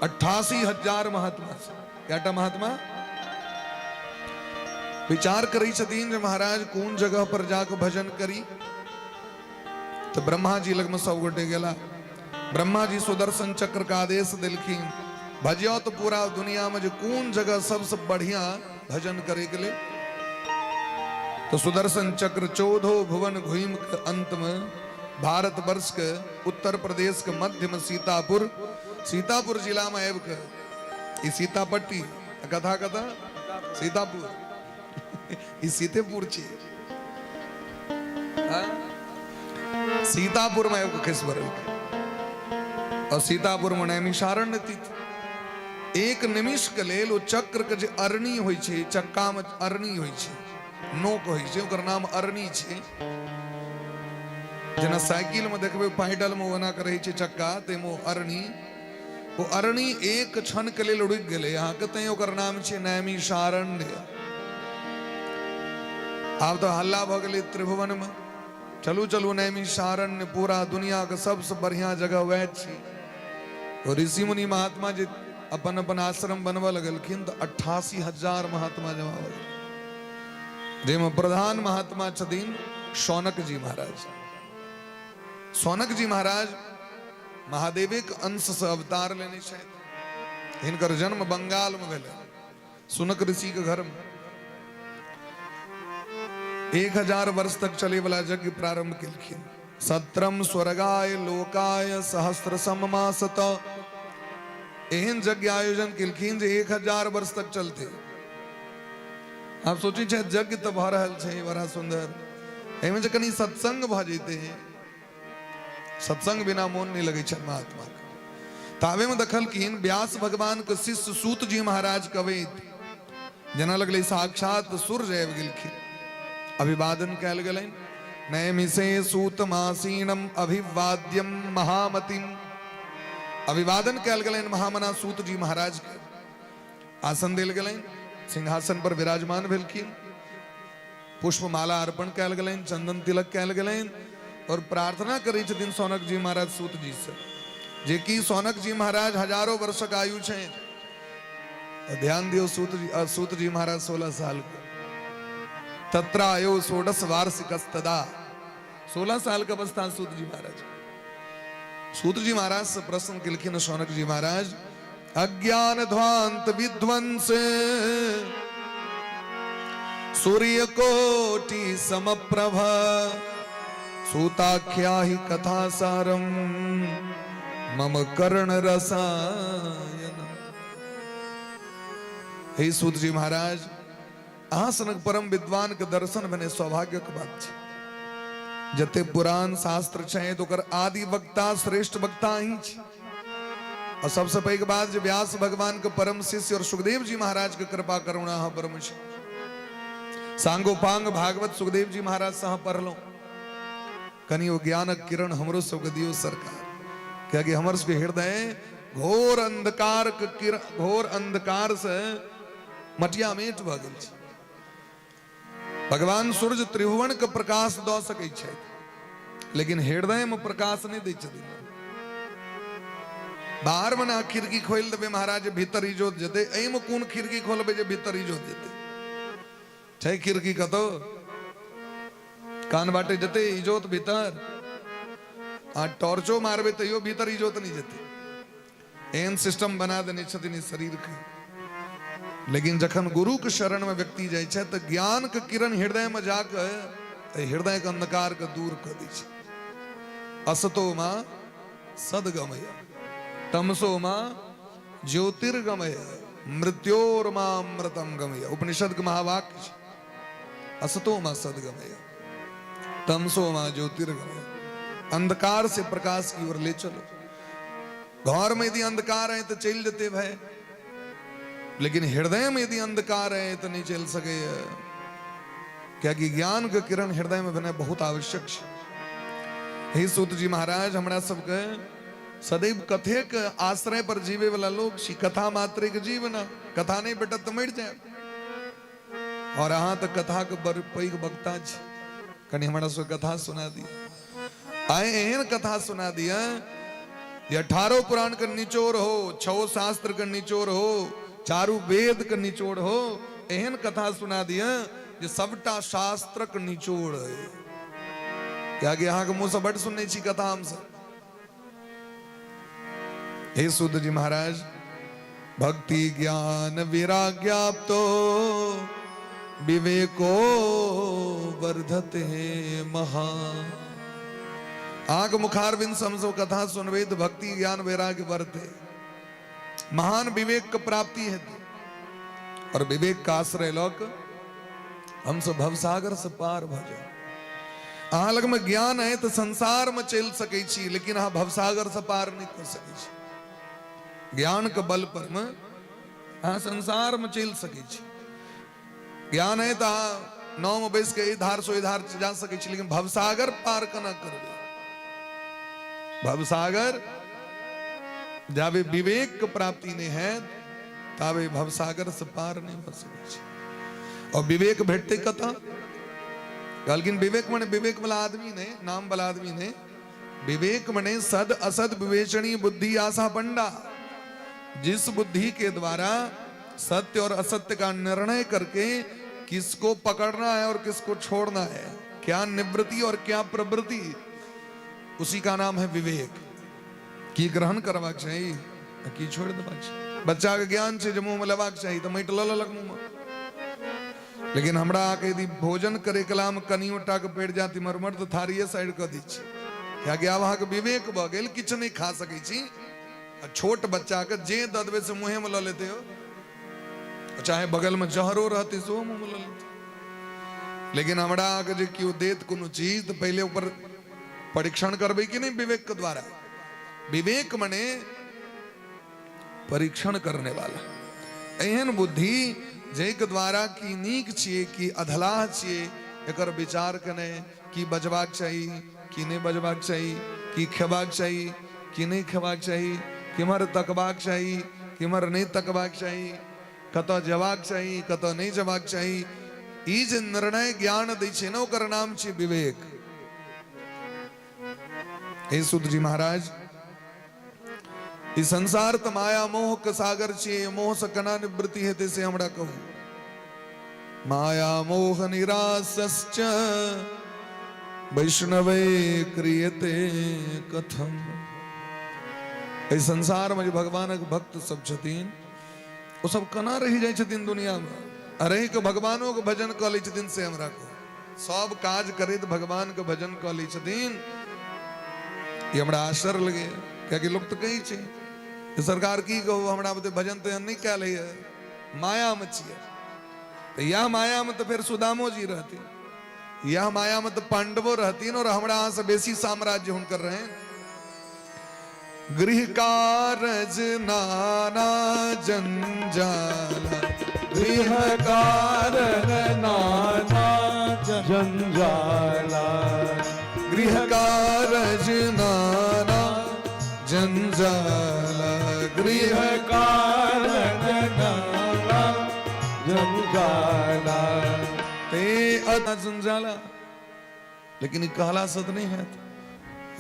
Speaker 2: 88,000 महात्मा सब। कएटा महात्मा? विचार करै छथिन जे महाराज कोन जगह पर जाके भजन करी। तऽ ब्रह्मा जी लगमे सब गोटे गेला। ब्रह्मा जी सुदर्शन चक्र के आदेश देलखिन, भजियो तऽ पूरा दुनिया में जे कोन जगह सबसे बढ़िया भजन करे के लिए। तऽ सुदर्शन चक्र 14 भुवन घुमि के अंत में भारत वर्ष के उत्तर प्रदेश के मध्य में सीतापुर, सीतापुर जिला में आबि के ई सीतापट्टी कथा कथा सीतापुर, ई सीतेपुर छी, सीतापुर में आबि के खसि पड़लकै। और सीतापुर में नैमिषारण्य तीर्थ, एक निमिष के लेल ओ चक्र के जे अरणी होइ छै, चक्का में अरणी होइ छै, नोक होइ छै, ओकर नाम अरणी छै। जेना साइकिल में देखबै पैडल में ओना के रहै छै चक्का, ताहिमे ओ अरणी, ओ अरणी एक क्षण के लेल रुकि गेलै अहाँके, तैं ओकर नाम छै नैमिषारण्य। आब तऽ हल्ला भऽ गेलै त्रिभुवन में, चलू चलू नैमिषारण्य, पूरा दुनिया के सबसे बढ़िया जगह वएह छी। और ऋषि मुनि महात्मा जे अपन अपन आश्रम बनबऽ लगलखिन तऽ 88,000 महात्मा जमा भऽ गेल, जाहिमे प्रधान महात्मा छथिन शौनक जी महाराज। शौनक जी महाराज महादेवेक अंश से अवतार लेने छथि। हिनकर जन्म बंगाल में भेलै, सुनक ऋषि के घर में। 1000 वर्ष तक चले वाला यज्ञ प्रारंभ केलखिन। सत्रम स्वर्गाय लोकाय सहस्र समासत, एहन यज्ञ आयोजन केलखिन जे 1000 वर्ष तक चलते। आप सोचै छै यज्ञ तऽ भऽ रहल छै बड़ा सुंदर, एहिमे जे कनि सत्संग भऽ जैते, सत्संग बिना मोन नहि लगै छै महात्मा के। ताबे में देखलखिन व्यास भगवान के शिष्य सूत जी महाराज कवैत, जेना लगलै साक्षात सूर्य आबि गेलखिन। अभिवादन कयल गेलनि, नैमिषे सूतमासीनम अभिवाद्यम महामतिम, अभिवादन कयल गेलनि महामना सूत जी महाराज के। आसन देल गेलनि, सिंहासन पर विराजमान भेलखिन, पुष्पमाला अर्पण कयल गेलनि, चंदन तिलक कयल गेलनि और प्रार्थना करै छथिन सौनक जी महाराज सूत जी से, जे कि सौनक जी महाराज हजारों वर्षक आयु छनि। ध्यान दियौ, सूत जी महाराज 16 साल के, तत्रायो षोडश वार्षिकस्तदा, 16 साल के अवस्था सूत जी महाराज। सूत जी महाराज से प्रश्न केलखिन सौनक जी महाराज, अज्ञान ध्वांत विध्वंस सूर्य कोटि समप्रभ सूताख्या ही कथा सारम मम कर्ण रसायन। हे सूत जी महाराज, अहाँ सनक परम विद्वान के दर्शन भेने सौभाग्य के बात छै। जते पुराण शास्त्र छै तऽ ओकर आदि वक्ता श्रेष्ठ वक्ता अहीं छी। और सबसे पैघ बात जे व्यास भगवान के परम शिष्य और सुखदेव जी महाराज के कृपा करुणा अहाँ परम छै। सांगोपांग भागवत सुखदेव जी महाराज से अहाँ पढ़लहुँ, कनि ओ ज्ञानक किरण हमरो सबके दियौ सरकार, कियाकि हमर सबके हृदय घोर अंधकार के किरण, घोर अंधकार से मटियामेट भऽ गेल छै। भगवान सूर्य त्रिभुवन के प्रकाश दऽ सकै छथि, लेकिन हृदय में प्रकाश नहि दै छथिन। बाहर में ना खिड़की खोलि देबै महाराज भीतर इजोत जेतै, एहिमे कोन खिड़की खोलबै जे भीतर इजोत जेतै? छै खिड़की कतौ? कान बाटे जेतै इजोत भीतर? आ टॉर्चो मारबै तैयो भीतर इजोत नहि जेतै। एहन सिस्टम बना देने छथिन ई शरीर के। लेकिन जखन गुरु के शरण में व्यक्ति जाइ छै तऽ ज्ञान के किरण हृदय में जाके हृदय के अंधकार के दूर कऽ दै छै। असतो मा सदगमय, तमसो मा ज्योतिर्गमय, मृत्योर्मा अमृतम गमय। उपनिषद के महावाक्य छै, असतो मा सदगमय, तमसो मा ज्योतिर्गमय। अंधकार से प्रकाश की ओर ले चलो। घर में यदि अंधकार है तो चलि जेतै भाई, लेकिन हृदय में यदि अंधकार है तो नहीं चलि सकैए, कियाकि ज्ञान के किरण हृदय में भेनाइ बहुत आवश्यक छै। हे सूत जी महाराज, हमरा सबके सदैव कथे के आश्रय पर जीवे वाला लोग छी, कथा मात्रे के जीव ना, कथा नहीं भेटत तऽ मरि जायब। और अहाँ तऽ कथा के बड़ पैघ वक्ता छी, कनि हमरा सबके कथा सुना दिअ। आइ एहन कथा सुना दिअ जे 18 पुराण के निचोड़ हो, 6 शास्त्र के निचोड़ हो, चारू वेद के निचोड़ हो, एहन कथा सुना दिअ जे सबटा शास्त्रक निचोड़ है। कियाकि अहाँके मुँह से बड सुनने छी कथा हमसब। हे सूत जी महाराज, भक्ति ज्ञान विराग्याप्तो विवेको वर्धते महा। अहाँके मुखारविंद से हमसब कथा सुनबै तऽ भक्ति ज्ञान वैराग्य बढ़ते, महान विवेक के प्राप्ति हेतै और विवेक का आश्रय लऽ कऽ हमसब भवसागर से पार भऽ जाए। अहाँ लगमे ज्ञान है तऽ संसारमे चलि सकै छी, लेकिन अहाँ भवसागर से पार नहि कऽ सकै छी। ज्ञान के बल पर मे अहाँ संसारमे चलि सकै छी। ज्ञान है तऽ अहाँ नावमे बैस कऽ एहि धार से ओहि धार जा सकै छी, लेकिन भवसागर पार केना करबै? भवसागर जाबे विवेक के प्राप्ति नहि हैत ताबे भवसागर से पार नहि भऽ सकै छै। और विवेक भेटतै कतऽ? कहलखिन विवेक मने विवेक वाला आदमी नहि, नाम वाला आदमी नहि, विवेक मने सद असद विवेचनी बुद्धि आशा पंडा, जिस बुद्धि के द्वारा सत्य और असत्य का निर्णय करके किसको पकड़ना है और किसको छोड़ना है, क्या निवृत्ति और क्या प्रवृत्ति, उसी का नाम है विवेक। की ग्रहण करबाक चाही आ की छोड़ि देबाक चाही। बच्चाके ज्ञान छै जे मुँहमे लेबाक चाही तऽ माटि लऽ लेलक मुँहमे, लेकिन हमरा अहाँके यदि भोजन करे कलामे कनियो टाके पड़ि जायत इम्हर उम्हर तऽ थारिये साइड कऽ दै छी, कियाकि आब अहाँके विवेक भऽ गेल, किछु नहि खा सकै छी। आ छोट बच्चाके जे दऽ देबै से मुँहेमे लऽ लेतै हो, चाहे बगलमे जहरो रहतै सेहो मुँहमे लऽ लेतै। लेकिन हमरा अहाँके जे केओ देत कोनो चीज तऽ पहिले ऊपर परीक्षण करबै कि नहि विवेक के द्वारा। विवेक मने परीक्षण करने वाला, एहन बुद्धि जाहिके द्वारा की नीक छियै की अधलाह छियै एकर विचार केने की बजबाक चाही की नहि बजबाक चाही, की खेबाक चाही की नहि खेबाक चाही, केम्हर तकबाक चाही केम्हर नहि तकबाक चाही, कतऽ जेबाक चाही कतऽ नहि जेबाक चाही, ई जे निर्णय ज्ञान दै छै ने ओकर नाम छै विवेक। हे सुत जी महाराज, ई संसार तऽ माया मोह के सागर छियै, मोह से केना निवृत्ति हेतै से हमरा कहू। माया मोह निराशश्च वैष्णवे क्रियते कथम। एहि संसार में जे भगवानक भक्त सब छथिन ओ सब केना रहि जाइ छथिन दुनिया में, आ रहि के भगवानो के भजन कऽ लै छथिन से हमरा कहू। सब काज करैत भगवान के भजन कऽ लै छथिन, ई हमरा आश्चर्य लगैए। कियाकि लोक तऽ कहै छै जे सरकार की कहू हमरा बुते भजन तऽ एहन नहि कयल होइए, मायामे छियै। तऽ इएह मायामे तऽ फेर सुदामो जी रहथिन, इएह मायामे तऽ पांडवो रहथिन, और हमरा अहाँसँ बेसी साम्राज्य हुनकर रहनि। गृह कारज नाना जंजाला,
Speaker 1: गृह कारज नाना जंजाला,
Speaker 2: गृह कारज नाना जंजाला,
Speaker 1: गृह कारज नाना जंजाला।
Speaker 2: ते अदा जंजाला। लेकिन ई कहलासँ तऽ नहि हैत।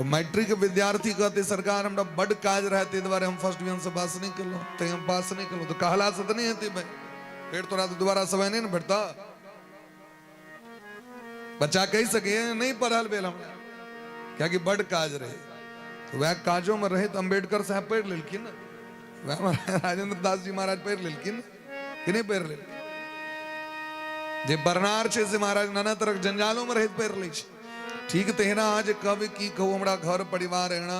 Speaker 2: मैट्रिक विद्यार्थी कहते सरकार हमरा बड काज रहै ताहि दुआरे हम फर्स्ट डिवीजन से पास नहि केलहुँ, तैं हम पास नहि केलहुँ, तऽ कहलासँ तऽ नहि हेतै भाई, फेर तोरा तऽ दोबारा समय नहि ने भेटतऽ। बच्चा कहि सकैए नहि पढ़ल भेल हमरा कियाकि बड काज रहै, तऽ वएह काजोमे रहै तऽ अम्बेडकर साहब पढ़ि लेलखिन, वएह राजेंद्र दास जी महाराज पढ़ि लेलखिन कि नहि पढ़ि लेलखिन? जे बरनार छै से महाराज नाना तरहक जंजालोमे रहैत पढ़ि लै छै। ठीक तहिना अहाँ जे कहबै की कहू हमरा घर परिवार एना,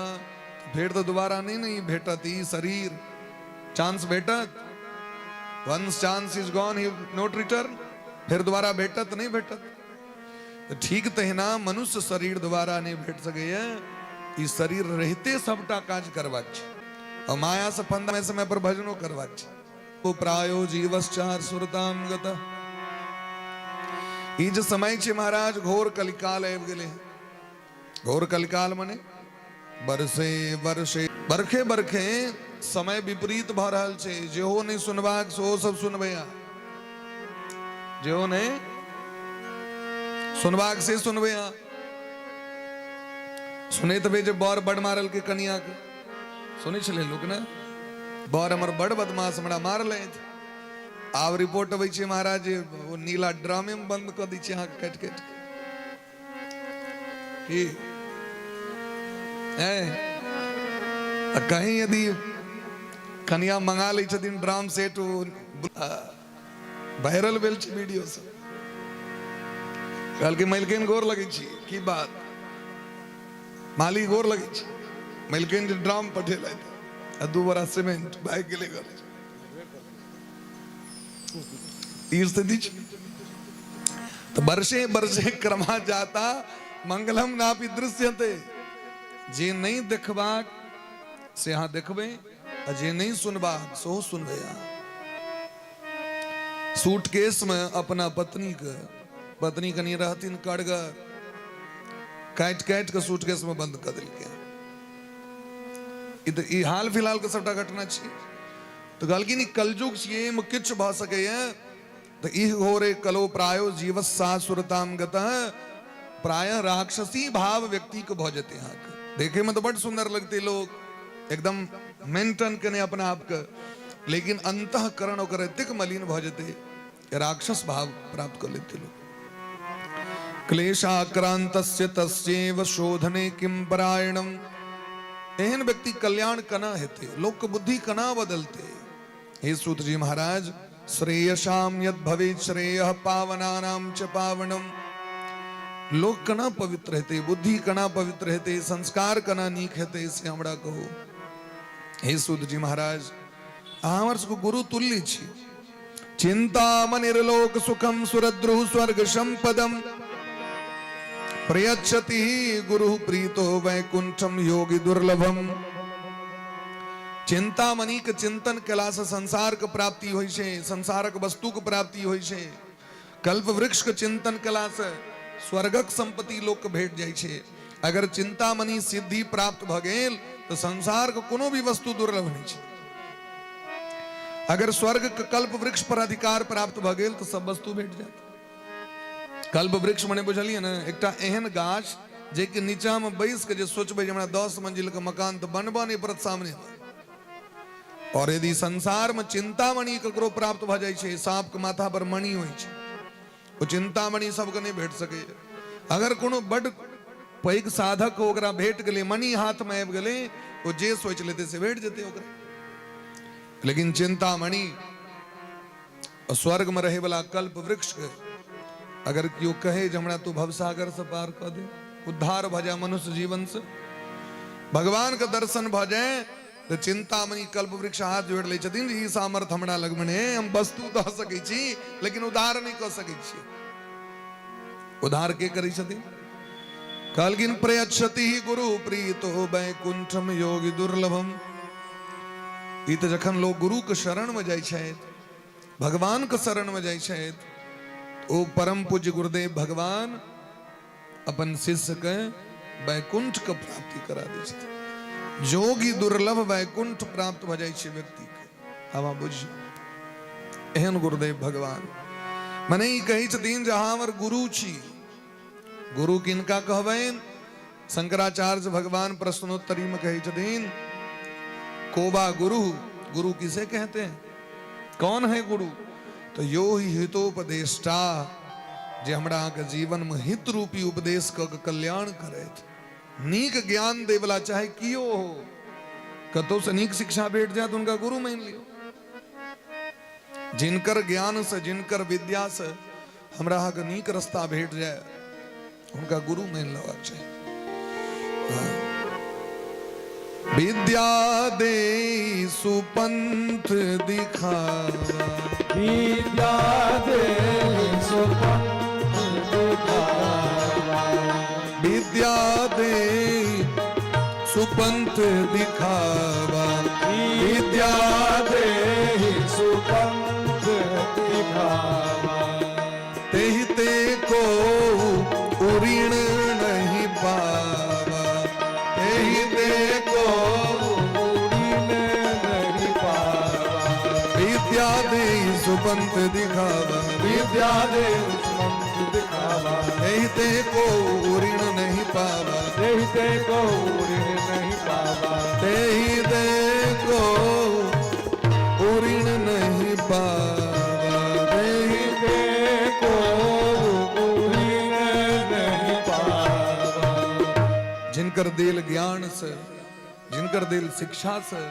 Speaker 2: फेर तऽ दोबारा नहि ने ई भेटत, ई शरीर चांस भेटत? Once chance is gone he not return, फेर दोबारा भेटत नहि भेटत। तऽ ठीक तहिना मनुष्य शरीर दोबारा नहि भेट सकैए, ई शरीर रहिते सबटा काज करबाक छै और माया से फंदा समय पर भजनो करबाक छै। प्रायो जीवश्चार सुरताम गत। ई जे समय छै महाराज घोर कलिकाल आबि गेलै। घोर कलिकाल मने बरसे बरसे बरखे बरखे समय विपरीत भऽ रहल छै। जेहो नहि सुनबाक सेहो सब सुनबै, जेहो नहि सुनबाक से सुनबै। अहाँ सुनैत हेबै जे बर बड मारलकै कनियाके, सुनै छलै लोक ने, बर हमर बड़ बदमाश हमरा मारलथि। आब रिपोर्ट अबै छै महाराज जे ओ नीला ड्रामे मे बंद कऽ दै छै अहाँके काटि काटि की आ कहीं यदि कनिया मंगा लै छथिन ड्राम सेट, ओ वायरल भेल छै वीडियो सब। कहलकै मलकिन गोर लगै छी। की बात माली, गोर लगै छी। मलकिन जे ड्राम पठेलथि आ 2 बोरा सीमेंट, भागि गेलै घर। ई स्थिति छै। तऽ वर्षे वर्षे क्रमा जाता मंगलम नापि दृश्यते। जे नहि देखबाक से अहाँ देखबै आ जे नहि सुनबाक सेहो सुनबै। अहाँ सूटकेसमे अपना पत्नीके, पत्नी कनि रहथिन कड़गर, काटि काटि कऽ सूटकेसमे बंद कऽ देलकै। ई तऽ ई हाल फिलहालके सबटा घटना छी। तऽ कहलखिन ई कलयुग छियै, एहिमे किछु भऽ सकैए। तऽ ई घोरे कलो प्रायो जीवस सासुरताम गतः, प्रायः राक्षसी भाव व्यक्तिके भऽ जेतै। अहाँके देखैमे तऽ बड्ड सुन्दर लगतै लोक, एकदम मेंटेन केने अपना आपके, लेकिन अंतःकरण ओकर एतेक मलिन भऽ जेतै, राक्षस भाव प्राप्त कऽ लेतै लोक। क्लेशाक्रांतस्य तस्यैव शोधने किम परायणम। एहन व्यक्ति कल्याण केना हेतै? लोकके बुद्धि केना बदलतै? हे सूत जी महाराज, श्रेयसाम यद भवेत् श्रेयः पावनानाम च पावनम। लोक केना पवित्र हेतै, बुद्धि केना पवित्र हेतै, संस्कार केना नीक हेतै, से हमरा कहू। हे सूत जी महाराज, अहाँ हमर सबके गुरु तुल्य छी। चिंतामणिर्लोक सुखम सुरद्रुः स्वर्ग संपदम प्रयच्छति गुरु प्रीतो वैकुंठम योगी दुर्लभम। चिंतामणि के चिंतन केलासँ संसार के प्राप्ति होइ छै, संसारक वस्तु के प्राप्ति होइ छै। कल्प वृक्ष के चिंतन केलासँ स्वर्गक संपत्ति लोक के भेट जाइ छै। अगर चिंतामणि सिद्धि प्राप्त भऽ गेल तऽ संसार के कोनो भी वस्तु दुर्लभ नहि छै। अगर स्वर्ग के कल्प वृक्ष पर अधिकार प्राप्त भऽ गेल तऽ सब वस्तु भेट जायत। कल्प वृक्ष मने बुझलियै ने, एकटा एहन गाछ जे कि नीचा में बैस के जे सोचबै जे हमरा 10 मंजिल के मकान तऽ बनबऽ नहि पड़त सामने में। और यदि संसार में चिंतामणि ककरो प्राप्त भऽ जाइ छै, सांप के माथा पर मणि होइ छै, ओ चिंतामणि सबके नहि भेट सकैए। अगर कोनो बड पैघ साधक ओकरा भेट गेलै, मणि हाथ में आबि गेलै, ओ जे सोचि लेतै से भेट जेतै ओकरा। लेकिन चिंतामणि स्वर्ग में रहे वाला कल्प वृक्ष के अगर केओ कहे जे हमरा तू भवसागर से पार कऽ दे, उद्धार भऽ जाए मनुष्य जीवन से, भगवान के दर्शन भऽ जाए, तऽ चिंतामणि कल्प वृक्ष हाथ जोड़ि लै छथिन जे ई सामर्थ्य हमरा लगमे नहि, हम वस्तु दऽ सकै छी लेकिन उद्धार नहि कऽ सकै छी। उद्धार के करै छथिन? कहलखिन प्रयच्छति गुरु प्रीतो वैकुंठम योगी दुर्लभम। ई तऽ जखन लोग गुरु के शरण में जाइ छथि, भगवान के शरण में जाइ छथि, ओ परम पूज्य गुरुदेव भगवान अपन शिष्य के वैकुंठ के प्राप्ति करा दै छथिन। जोगी दुर्लभ वैकुंठ प्राप्त भऽ जाइ छै व्यक्ति के। आब अहाँ बुझियौ, एहन गुरुदेव भगवान मने ई कहै छथिन जे अहाँ हमर गुरु छी। गुरु किनका कहबनि? शंकराचार्य भगवान प्रश्नोत्तरी में कहै छथिन, कोबा गुरु, गुरु किसे कहते हैं, कौन है गुरु? तो यो ही हितोपदेष्टा, जे हमरा अहाँके जीवन में हित रूपी उपदेश कऽ के कल्याण करैत, नीक ज्ञान देवला, चाहे कियो हो, कतौ से नीक शिक्षा भेट जाए तो उनका गुरु मान लियो। जिनकर ज्ञान से, जिनकर विद्या से हमरा अहाँके नीक रास्ता भेट जाए, हुनका गुरु मान लेबाक चाही। विद्या दे सुपंथ दिखावा,
Speaker 1: विद्या दे सुपंथ दिखावा,
Speaker 2: विद्या दे सुपंथ दिखावा,
Speaker 1: विद्या दे सुपंथ दिखावा,
Speaker 2: तेहि ते को उऋण नहीं पावा, तेहि ते को
Speaker 1: उऋण नहीं पावा,
Speaker 2: विद्या दे सुपंथ दिखावा,
Speaker 1: विद्या दे सुपंथ दिखावा,
Speaker 2: तेहि ते को उऋण नहीं पावा,
Speaker 1: तेहि ते को उऋण नहीं पावा,
Speaker 2: तेहि ते को उऋण नहीं पावा, तेहि
Speaker 1: ते को उऋण नहीं पावा।
Speaker 2: जिनकर दिल ज्ञान से, जिनकर दिल शिक्षा से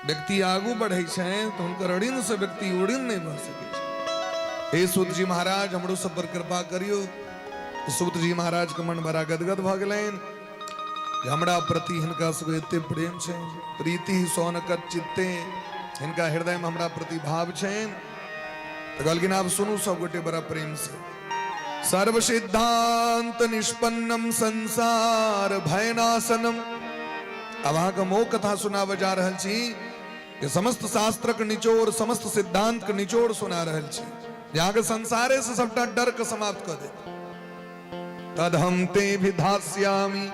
Speaker 2: व्यक्ति आगू बढ़ै छै, तऽ हुनकर ऋण से व्यक्ति उऋण नहि भऽ सकै छै। हे सूत जी महाराज, हमरो सब पर कृपा करियौ। सूत जी महाराज के मन बड़ा गदगद भऽ गेलनि जे हमरा प्रति हिनका सबके एते प्रेम छनि। प्रीति सौनक चित्ते, हिनका हृदय में हमरा प्रति भाव छनि। तऽ कहलखिन आब सुनू सब गोटे बड़ा प्रेम से। सर्व सिद्धांत निष्पन्नम संसार भयनाशनम। अब अहाँके हम ओ कथा सुनाबऽ जा रहल छी जे समस्त शास्त्रक निचोड़, समस्त सिद्धांत के निचोड़ सुना रहल छी, जे अहाँके संसारे से सबटा डर के समाप्त कऽ देत। तद हम ते भी धास्यामि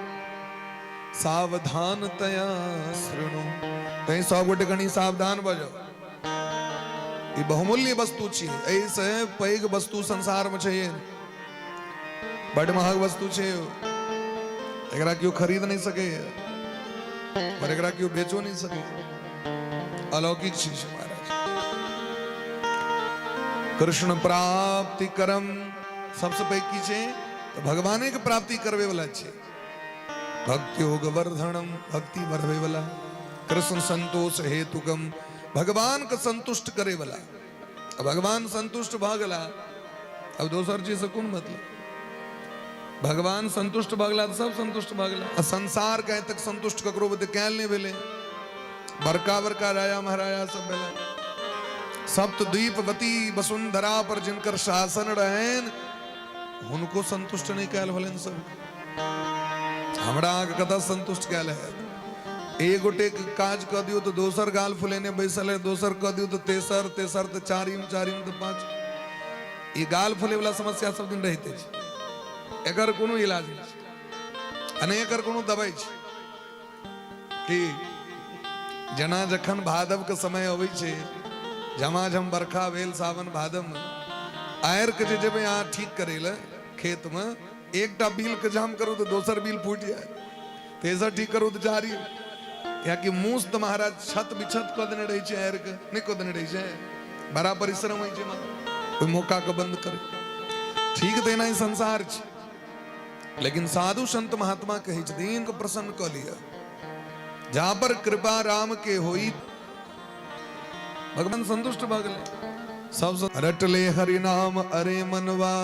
Speaker 2: सावधानतया शृणु। तैं सब गोटे कनि सावधान भऽ जाउ। ई बहुमूल्य वस्तु छी, एहिसँ पैघ वस्तु संसार में छै, बड महग वस्तु छै। एकरा केओ खरीद नहीं सकैए पर एकरा केओ बेचो नहीं सकैए। अलौकिक चीज छै महाराज। कृष्ण प्राप्ति करम सबसे पैघ की छै? तऽ भगवाने के प्राप्ति करबे वाला छै। भक्ति योग वर्धनम, भक्ति बढ़वे वाला। कृष्ण संतोष हेतुकम, भगवान के संतुष्ट करे वाला। अब भगवान संतुष्ट भऽ गेला, अब दोसर चीज से कोन मतलब? भगवान संतुष्ट भऽ गेला तऽ सब संतुष्ट भऽ गेला। आ संसार के आइ तक संतुष्ट ककरो बुते कयल नहि भेलै। बड़का बड़का राजा महाराजा सब भेलै, सप्तद्वीपवती वसुंधरा पर जिनकर शासन रहनि, हुनको संतुष्ट नहि कयल भेलनि सब। हमरा अहाँके कतऽ संतुष्ट कयल हैत? एक गोटे के काज कऽ दियौ तऽ दोसर गाल फुलेने बैसल है, दोसर कऽ दियौ तऽ तेसर, तेसर तऽ चारिम, चारिम तऽ पाँच। ई गाल फुले वाला समस्या सब दिन रहिते छै, एकर कोनो इलाज नहि छै आ नहि एकर कोनो दवाइ छै। कि जेना जखन भादव के समय अबै छै, झमाझम बरखा भेल सावन भादव में, आयर के जे जेबै अहाँ ठीक करै लए खेत में, एकटा बिल के जाम करू तऽ दोसर बिल फूटि जायत, तेसर ठीक करू तऽ चारिम। कियाकि मूस तऽ महाराज छत बिछत कऽ देने रहै छै, आयर के नहि कऽ देने रहै छै, बड़ा परिश्रम होइ छै ओहि मौका के बंद करे। ठीक तऽ एना ही संसार छै, लेकिन साधु संत महात्मा कहै छथिन के प्रसन्न कऽ लिअ, जा पर कृपा राम के होई, भगवान संतुष्ट भऽ गेलै। सब रटले हरि नाम अरे मनवा।